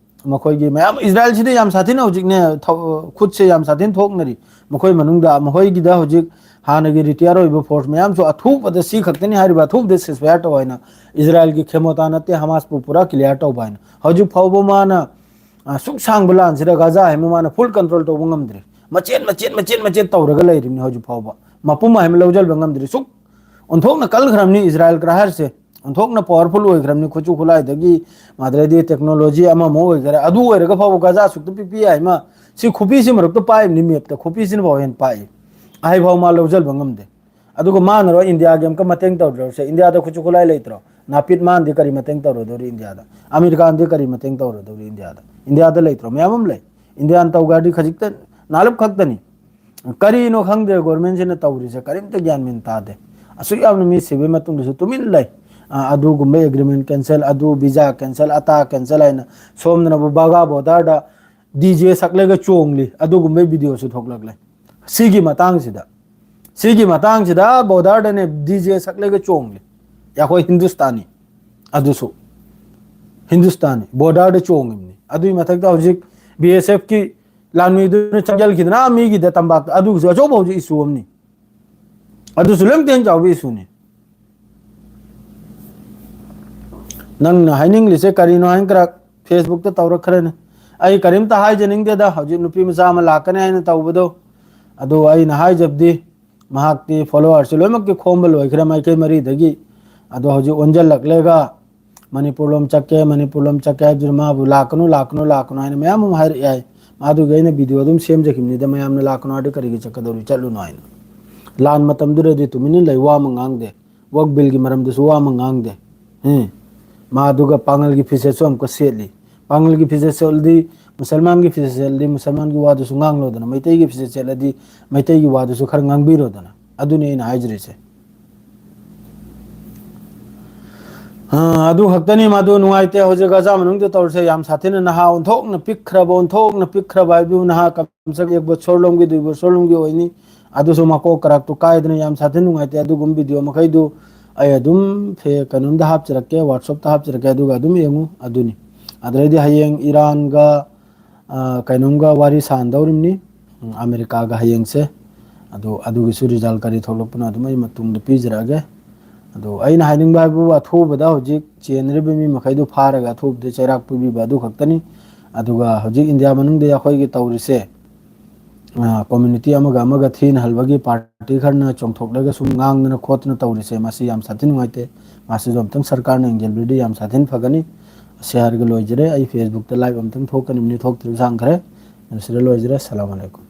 ꯃꯈꯣꯏꯒꯤ ꯃꯌꯥꯝ, ꯏꯖꯔꯥꯏꯜꯁꯤꯗꯤ ꯌꯥꯝ ꯁꯥꯊꯤꯅ ꯍꯧꯖꯤꯛꯅꯦ, ꯊꯧ-, ꯈꯨꯠꯁꯦ ꯌꯥꯝ ꯁꯥꯊꯤꯅ ꯊꯣꯛꯅꯔꯤ꯫ ꯃꯈꯣꯏ ꯃꯅꯨꯡꯗ ꯃꯈꯣꯏꯒꯤꯗ ꯍꯧꯖꯤꯛ ꯍꯥꯟꯅꯒꯤ retire ꯑꯣꯏꯕ force ꯃꯌꯥꯝꯁꯨ ꯑꯊꯨꯕꯗ ꯁꯤ ꯈꯛꯇꯅꯤ ꯍꯥꯏꯔꯤꯕ, ꯑꯊꯨꯕꯗ ceasefire ꯇꯧ ꯍꯥꯏꯅ, ꯏꯖꯔꯥꯏꯜꯒꯤ ꯈꯦꯃꯣꯇꯥ ꯅꯠꯇꯦ, ꯍꯃꯥꯁꯄꯨ ꯄꯨꯔꯥ clear ꯇꯧꯕ ꯍꯥꯏꯅ꯫ ꯍꯧꯖꯤꯛ ꯐꯥꯎꯕ ꯃꯥꯅ ꯑ, ꯁꯨꯛ ꯁꯥꯡꯕ ꯂꯥꯟꯁꯤꯗ ꯒꯥꯖꯥ ꯍꯥꯏꯕ ꯃꯥꯅ ꯐꯨꯜ ꯀꯟꯇ꯭ꯔꯣꯜ ꯇꯧꯕ ꯉꯝꯗ꯭ꯔꯤ꯫ ꯃꯆꯦꯠ ꯃꯆꯦꯠ ꯃꯆꯦꯠ ꯃꯆꯦꯠ ꯇꯧꯔꯒ ꯂꯩꯔꯤꯕꯅꯤ ꯍꯧꯖꯤꯛ ꯐꯥꯎꯕ꯫ ꯃꯄꯨꯝ ꯍꯥꯏꯕ ꯂꯧꯁꯤꯟꯕ ꯉꯝꯗ꯭ꯔꯤ꯫ ꯁꯨꯛ ꯑꯣꯟꯊꯣꯛꯅ ꯀꯜꯈ꯭ꯔꯕꯅꯤ ꯏꯖꯔꯥꯏꯜ ꯀꯔꯥꯍꯔꯁꯦ꯫ ꯑꯣꯟꯊꯣꯛꯅ ꯄꯋꯥꯔꯐꯨꯜ ꯑꯣꯏꯈ꯭ꯔꯕꯅꯤ ꯈꯨꯠꯁꯨ ꯈꯨꯠꯂꯥꯏꯗꯒꯤ, ꯑꯗꯩꯗꯤ ꯇꯦꯛꯅꯣꯂꯣꯖꯤ ꯑꯃ ꯑꯃ ꯑꯣꯏꯒꯦꯔꯥ꯫ ꯑꯗꯨ ꯑꯣꯏꯔꯒ ꯐꯥꯎꯕ ꯒꯥꯖꯥ ꯁꯨꯛꯇ ꯄꯤꯛꯄꯤ ꯍꯥꯏ ꯃꯥ꯫ ꯁꯤ ꯈꯨꯕꯤꯁꯤ ꯃꯔꯛꯇ ꯄꯥꯏꯕꯅꯤ ꯃꯦꯞꯇ꯫ ꯈꯨꯕꯤꯁꯤꯅ ꯐꯥꯎ ꯍꯦꯟꯅ ꯄꯥꯛꯏ꯫ ꯑꯍꯩ ꯐꯥꯎ ꯃꯥ ꯂꯧꯁꯤꯟꯕ ꯉꯝꯗꯦ꯫ ꯑꯗꯨꯒ ꯃꯥꯅꯔꯣ ꯏꯟꯗꯤꯌꯥꯒꯤ ꯑꯃꯨꯛꯀ ꯃꯇꯦꯡ ꯇꯧꯗ꯭ꯔꯤꯁꯦ? ꯏꯟꯗꯤꯌꯥꯗ ꯈꯨꯠꯁꯨ ꯈꯨꯠꯂꯥꯏ ꯂꯩꯇ꯭ꯔꯣ? ꯅꯥꯄꯤꯠ ꯃꯥꯅꯗꯤ ꯀꯔꯤ ꯃꯇꯦꯡ ꯇꯧꯔꯨꯗꯧꯔꯤ ꯏꯟꯗꯤꯌꯥꯗ? ꯑꯃꯦꯔꯤꯀꯥꯅꯗꯤ ꯀꯔꯤ ꯃꯇꯦꯡ ꯇꯧꯔꯨꯗꯧꯔꯤ ꯏꯟꯗꯤꯌꯥꯗ? ꯏꯟꯗꯤꯌꯥꯗ ꯂꯩꯇ꯭ꯔꯣ? ꯃꯌꯥꯝ ꯑꯃ ꯂꯩ꯫ ꯏꯟꯗꯤꯌꯥꯅ ꯇꯧꯒꯦ ꯍꯥꯏꯔꯗꯤ ꯈꯖꯤꯛꯇ ꯅꯥꯂꯨꯞ ꯈꯛꯇꯅꯤ꯫ ꯀꯔꯤꯅꯣ ꯈꯪꯗꯦ ꯒꯣꯔꯃꯦꯟꯁꯤꯅ ꯇꯧꯔꯤꯁꯦ, ꯀꯔꯤꯝꯇ ꯒ꯭ꯌꯥꯟ ꯃꯦꯟ ꯇꯥꯗꯦ꯫ ꯑꯁꯨꯛ ꯌꯥꯝꯅ ꯃꯤ ꯁꯤꯕꯒꯤ ꯃꯇꯨꯡꯗꯁꯨ ꯇꯨꯃꯤꯟ ꯂꯩ꯫ ꯑ, ꯑꯗꯨꯒꯨꯝꯕ ꯑꯦꯒ꯭ꯔꯤꯃꯦꯟ ꯀꯦꯟꯁꯦꯜ, ꯑꯗꯨ ꯚꯤꯖꯥ ꯀꯦꯟꯁꯦꯜ, ꯑꯇꯥ ꯀꯦꯟꯁꯦꯜ ꯍꯥꯏꯅ ꯁꯣꯝꯗꯅꯕꯨ ꯕꯥꯒꯥ ꯕꯣꯔꯗꯔꯗ ꯗꯤ ꯖꯦ ꯁꯛꯂꯒ ꯆꯣꯡꯂꯤ꯫ ꯑꯗꯨꯒꯨꯝꯕꯒꯤ ꯚꯤꯗꯤꯑꯣꯁꯨ ꯊꯣꯛꯂꯛꯂꯦ꯫ ꯁꯤꯒꯤ ꯃꯇꯥꯡꯁꯤꯗ, ꯁꯤꯒꯤ ꯃꯇꯥꯡꯁꯤꯗ ꯕꯣꯔꯗꯔꯗꯅꯦ ꯗꯤ ꯖꯦ ꯁꯛꯂꯒ ꯆꯣꯡꯂꯤ꯫ ꯑꯩꯈꯣꯏ ꯍꯤꯟꯗꯨꯁꯇꯥꯅꯤ꯫ ꯑꯗꯨꯁꯨ ꯍꯤꯟꯗꯨꯁꯇꯥꯅꯤ ꯕꯣꯔꯗꯔꯗ ꯆꯣꯡꯉꯤꯕꯅꯤ꯫ ꯑꯗꯨꯒꯤ ꯃꯊꯛꯇ ꯍꯧꯖꯤꯛ ꯕꯤ ꯑꯦꯁ ꯑꯦꯐꯀꯤ ꯂꯥꯟꯃꯤꯗꯨꯅ ꯆꯪꯁꯤꯜꯈꯤꯗꯅ ꯃꯤꯒꯤꯗ ꯇꯝꯄꯥꯛꯇ, ꯑꯗꯨꯒꯤꯁꯨ ꯑꯆꯧꯕ ꯍꯧꯖꯤꯛ ꯏꯁꯨ ꯑꯃꯅꯤ꯫ ꯑꯗꯨꯁꯨ ꯂꯣꯏ ꯇꯦꯟ ꯆꯥꯎꯕ ꯏꯁꯨꯅꯤ꯫ ꯅꯪꯅ ꯍꯥꯏꯅꯤꯡꯂꯤꯁꯦ ꯀꯔꯤꯅꯣ ꯍꯥꯏꯅ ꯈꯔ ꯐꯦꯁꯕꯨꯛꯇ ꯇꯧꯔꯛꯈ꯭ꯔꯦꯅꯦ꯫ ꯑꯩ ꯀꯔꯤꯝꯇ ꯍꯥꯏꯖꯅꯤꯡꯗꯦꯗ, ꯍꯧꯖꯤꯛ ꯅꯨꯄꯤ ꯃꯆꯥ ꯑꯃ ꯂꯥꯛꯀꯅꯤ ꯍꯥꯏꯅ ꯇꯧꯕꯗꯣ꯫ ꯑꯗꯨ ꯑꯩꯅ ꯍꯥꯏꯖꯕꯗꯤ, ꯃꯍꯥꯛꯇꯤ ꯐꯣꯂꯣꯋꯔꯁꯤ ꯂꯣꯏꯅꯃꯛꯀꯤ ꯈꯣꯝꯕ ꯂꯣꯏꯈ꯭ꯔꯦ ꯃꯥꯏꯀꯩ ꯃꯔꯤꯗꯒꯤ꯫ ꯑꯗꯣ ꯍꯧꯖꯤꯛ ꯑꯣꯟꯁꯤꯜꯂꯛꯂꯒ ꯃꯅꯤꯄꯨꯔ ꯂꯣꯝ ꯆꯠꯀꯦ, ꯃꯅꯤꯄꯨꯔ ꯂꯣꯝ ꯆꯠꯀꯦ ꯍꯥꯏꯕꯗꯨꯅ ꯃꯥꯕꯨ ꯂꯥꯛꯀꯅꯨ, ꯂꯥꯛꯀꯅꯨ, ꯂꯥꯛꯀꯅꯨ ꯍꯥꯏꯅ ꯃꯌꯥꯝ ꯑꯃ ꯍꯥꯏꯔꯛꯑꯦ ꯍꯥꯏ꯫ ꯃꯥꯗꯨꯒꯤ ꯑꯩꯅ ꯚꯤꯗꯤꯑꯣ ꯑꯗꯨꯝ ꯁꯦꯝꯖꯈꯤꯕꯅꯤꯗ, ꯃꯌꯥꯝꯅ ꯂꯥꯛꯀꯅꯨ ꯍꯥꯏꯔꯗꯤ ꯀꯔꯤꯒꯤ ꯆꯠꯀꯗꯧꯔꯤ, ꯆꯠꯂꯨꯅꯨ ꯍꯥꯏꯅ꯫ ꯂꯥꯟ ꯃꯇꯝꯗꯨꯗꯗꯤ ꯇꯨꯃꯤꯟꯅ ꯂꯩ, ꯋꯥ ꯑꯃ ꯉꯥꯡꯗꯦ꯫ ꯋꯛ ꯕꯤꯜꯒꯤ ꯃꯔꯝꯗꯁꯨ ꯋꯥ ꯑꯃ ꯉꯥꯡꯗꯦ꯫ ꯎꯝ꯫ ꯃꯥꯗꯨꯒ ꯄꯥꯉꯜꯒꯤ ꯐꯤꯖꯦꯠꯁꯨ ꯑꯃꯨꯛꯀ ꯁꯦꯠꯂꯤ꯫ ꯄꯥꯉꯜꯒꯤ ꯐꯤꯖꯦꯠ ꯁꯦꯠꯂꯗꯤ, ꯃꯨꯁꯜꯃꯥꯟꯒꯤ ꯐꯤꯖꯦꯠ ꯁꯦꯠꯂꯗꯤ ꯃꯨꯁꯜꯃꯥꯟꯒꯤ ꯋꯥꯗꯨꯁꯨ ꯉꯥꯡꯂꯣꯗꯅ, ꯃꯩꯇꯩꯒꯤ ꯐꯤꯖꯦꯠ ꯁꯦꯠꯂꯗꯤ ꯃꯩꯇꯩꯒꯤ ꯋꯥꯗꯨꯁꯨ ꯈꯔ ꯉꯥꯡꯕꯤꯔꯣꯗꯅ꯫ ꯑꯗꯨꯅꯤ ꯑꯩꯅ ꯍꯥꯏꯖꯔꯤꯁꯦ꯫ ꯑ, ꯑꯗꯨ ꯈꯛꯇꯅꯤ ꯃꯗꯨ ꯅꯨꯡꯉꯥꯏꯇꯦ ꯍꯧꯖꯤꯛ ꯒꯖꯥ ꯃꯅꯨꯡꯗ ꯇꯧꯔꯤꯁꯦ꯫ ꯌꯥꯝ ꯁꯥꯊꯤꯅ ꯅꯍꯥ ꯑꯣꯟꯊꯣꯛꯅ ꯄꯤꯛꯈ꯭ꯔꯕ, ꯑꯣꯟꯊꯣꯛꯅ ꯄꯤꯛꯈ꯭ꯔꯕ ꯍꯥꯏꯕꯗꯨ ꯅꯍꯥ ꯀꯝꯁꯦ ꯀꯝ ꯑꯦꯛ ꯕꯣꯠꯁꯣꯔ ꯂꯣꯝꯒꯤ, ꯗꯨꯏ ꯕꯣꯠꯁꯣꯔ ꯂꯣꯝꯒꯤ ꯑꯣꯏꯅꯤ꯫ ꯑꯗꯨꯁꯨ ꯃꯀꯣꯛ ꯀꯔꯥꯛꯇꯨ ꯀꯥꯏꯗꯅ ꯌꯥꯝ ꯁꯥꯊꯤꯅ ꯅꯨꯡꯉꯥꯏꯇꯦ꯫ ꯑꯗꯨꯒꯨꯝꯕ ꯚꯤꯗꯤꯑꯣ ꯃꯈꯩꯗꯨ ꯑꯩ ꯑꯗꯨꯝ ꯐꯦ-, ꯀꯩꯅꯣꯝꯗ ꯍꯥꯞꯆꯔꯛꯀꯦ, WhatsApp-ꯇ ꯍꯥꯞꯆꯔꯛꯀꯦ, ꯑꯗꯨꯒ ꯑꯗꯨꯝ ꯌꯦꯡꯉꯨ꯫ ꯑꯗꯨꯅꯤ꯫ ꯑꯗꯨꯗꯩꯗꯤ ꯍꯌꯦꯡ ꯏꯔꯥꯟꯒ, ꯑ, ꯀꯩꯅꯣꯝꯒ ꯋꯥꯔꯤ ꯁꯥꯟꯗꯧꯔꯤꯕꯅꯤ, ꯎꯝ, ꯑꯃꯦꯔꯤꯀꯥꯒ ꯍꯌꯦꯡꯁꯦ꯫ ꯑꯗꯣ ꯑꯗꯨꯒꯤꯁꯨ ꯔꯤꯖꯜ ꯀꯔꯤ ꯊꯣꯛꯂꯛꯄꯅꯣ ꯑꯗꯨꯝ ꯑꯩ ꯃꯇꯨꯡꯗ ꯄꯤꯖꯔꯛꯑꯒꯦ꯫ ꯑꯗꯣ ꯑꯩꯅ ꯍꯥꯏꯅꯤꯡꯕ ꯍꯥꯏꯕꯕꯨ ꯑꯊꯨꯕꯗ ꯍꯧꯖꯤꯛ ꯆꯦꯟꯅꯔꯤꯕ ꯃꯤ ꯃꯈꯩꯗꯨ ꯐꯥꯔꯒ ꯑꯊꯨꯕꯗ ꯆꯩꯔꯥꯛ ꯄꯤꯕꯤꯕ ꯑꯗꯨ ꯈꯛꯇꯅꯤ꯫ ꯑꯗꯨꯒ ꯍꯧꯖꯤꯛ ꯏꯟꯗꯤꯌꯥ ꯃꯅꯨꯡꯗ ꯑꯩꯈꯣꯏꯒꯤ ꯇꯧꯔꯤꯁꯦ, ꯀꯝꯃ꯭ꯌꯨꯅꯤꯇꯤ ꯑꯃꯒ ꯑꯃꯒ ꯊꯤꯅ ꯍꯜꯕꯒꯤ ꯄꯥꯔꯇꯤ ꯈꯔꯅ ꯆꯣꯡꯊꯣꯛꯂꯒ ꯁꯨꯝ ꯉꯥꯡꯗꯅ ꯈꯣꯠꯇꯅ ꯇꯧꯔꯤꯁꯦ, ꯃꯁꯤ ꯌꯥꯝ ꯁꯥꯊꯤ ꯅꯨꯡꯉꯥꯏꯇꯦ꯫ ꯃꯁꯤꯁꯨ ꯑꯝꯇꯪ ꯁꯔꯀꯥꯔꯅ ꯌꯦꯡꯁꯤꯟꯕꯤꯔꯗꯤ ꯌꯥꯝ ꯁꯥꯊꯤꯅ ꯐꯒꯅꯤ꯫ ꯑꯁꯤ ꯍꯥꯏꯔꯒ ꯂꯣꯏꯖꯔꯦ꯫ ꯑꯩ ꯐꯦꯁꯕꯨꯛꯇ ꯂꯥꯏꯚ ꯑꯝꯇꯪ ꯊꯣꯛꯀꯅꯤ, ꯃꯤꯅꯤꯠ ꯊꯣꯛꯇ꯭ꯔꯤꯕ ꯁꯥꯡꯈ꯭ꯔꯦ꯫ ꯃꯁꯤꯗ ꯂꯣꯏꯖꯔꯦ꯫ ꯑꯁꯂꯥꯃꯨ ꯑꯂꯥꯏꯀꯨꯝ꯫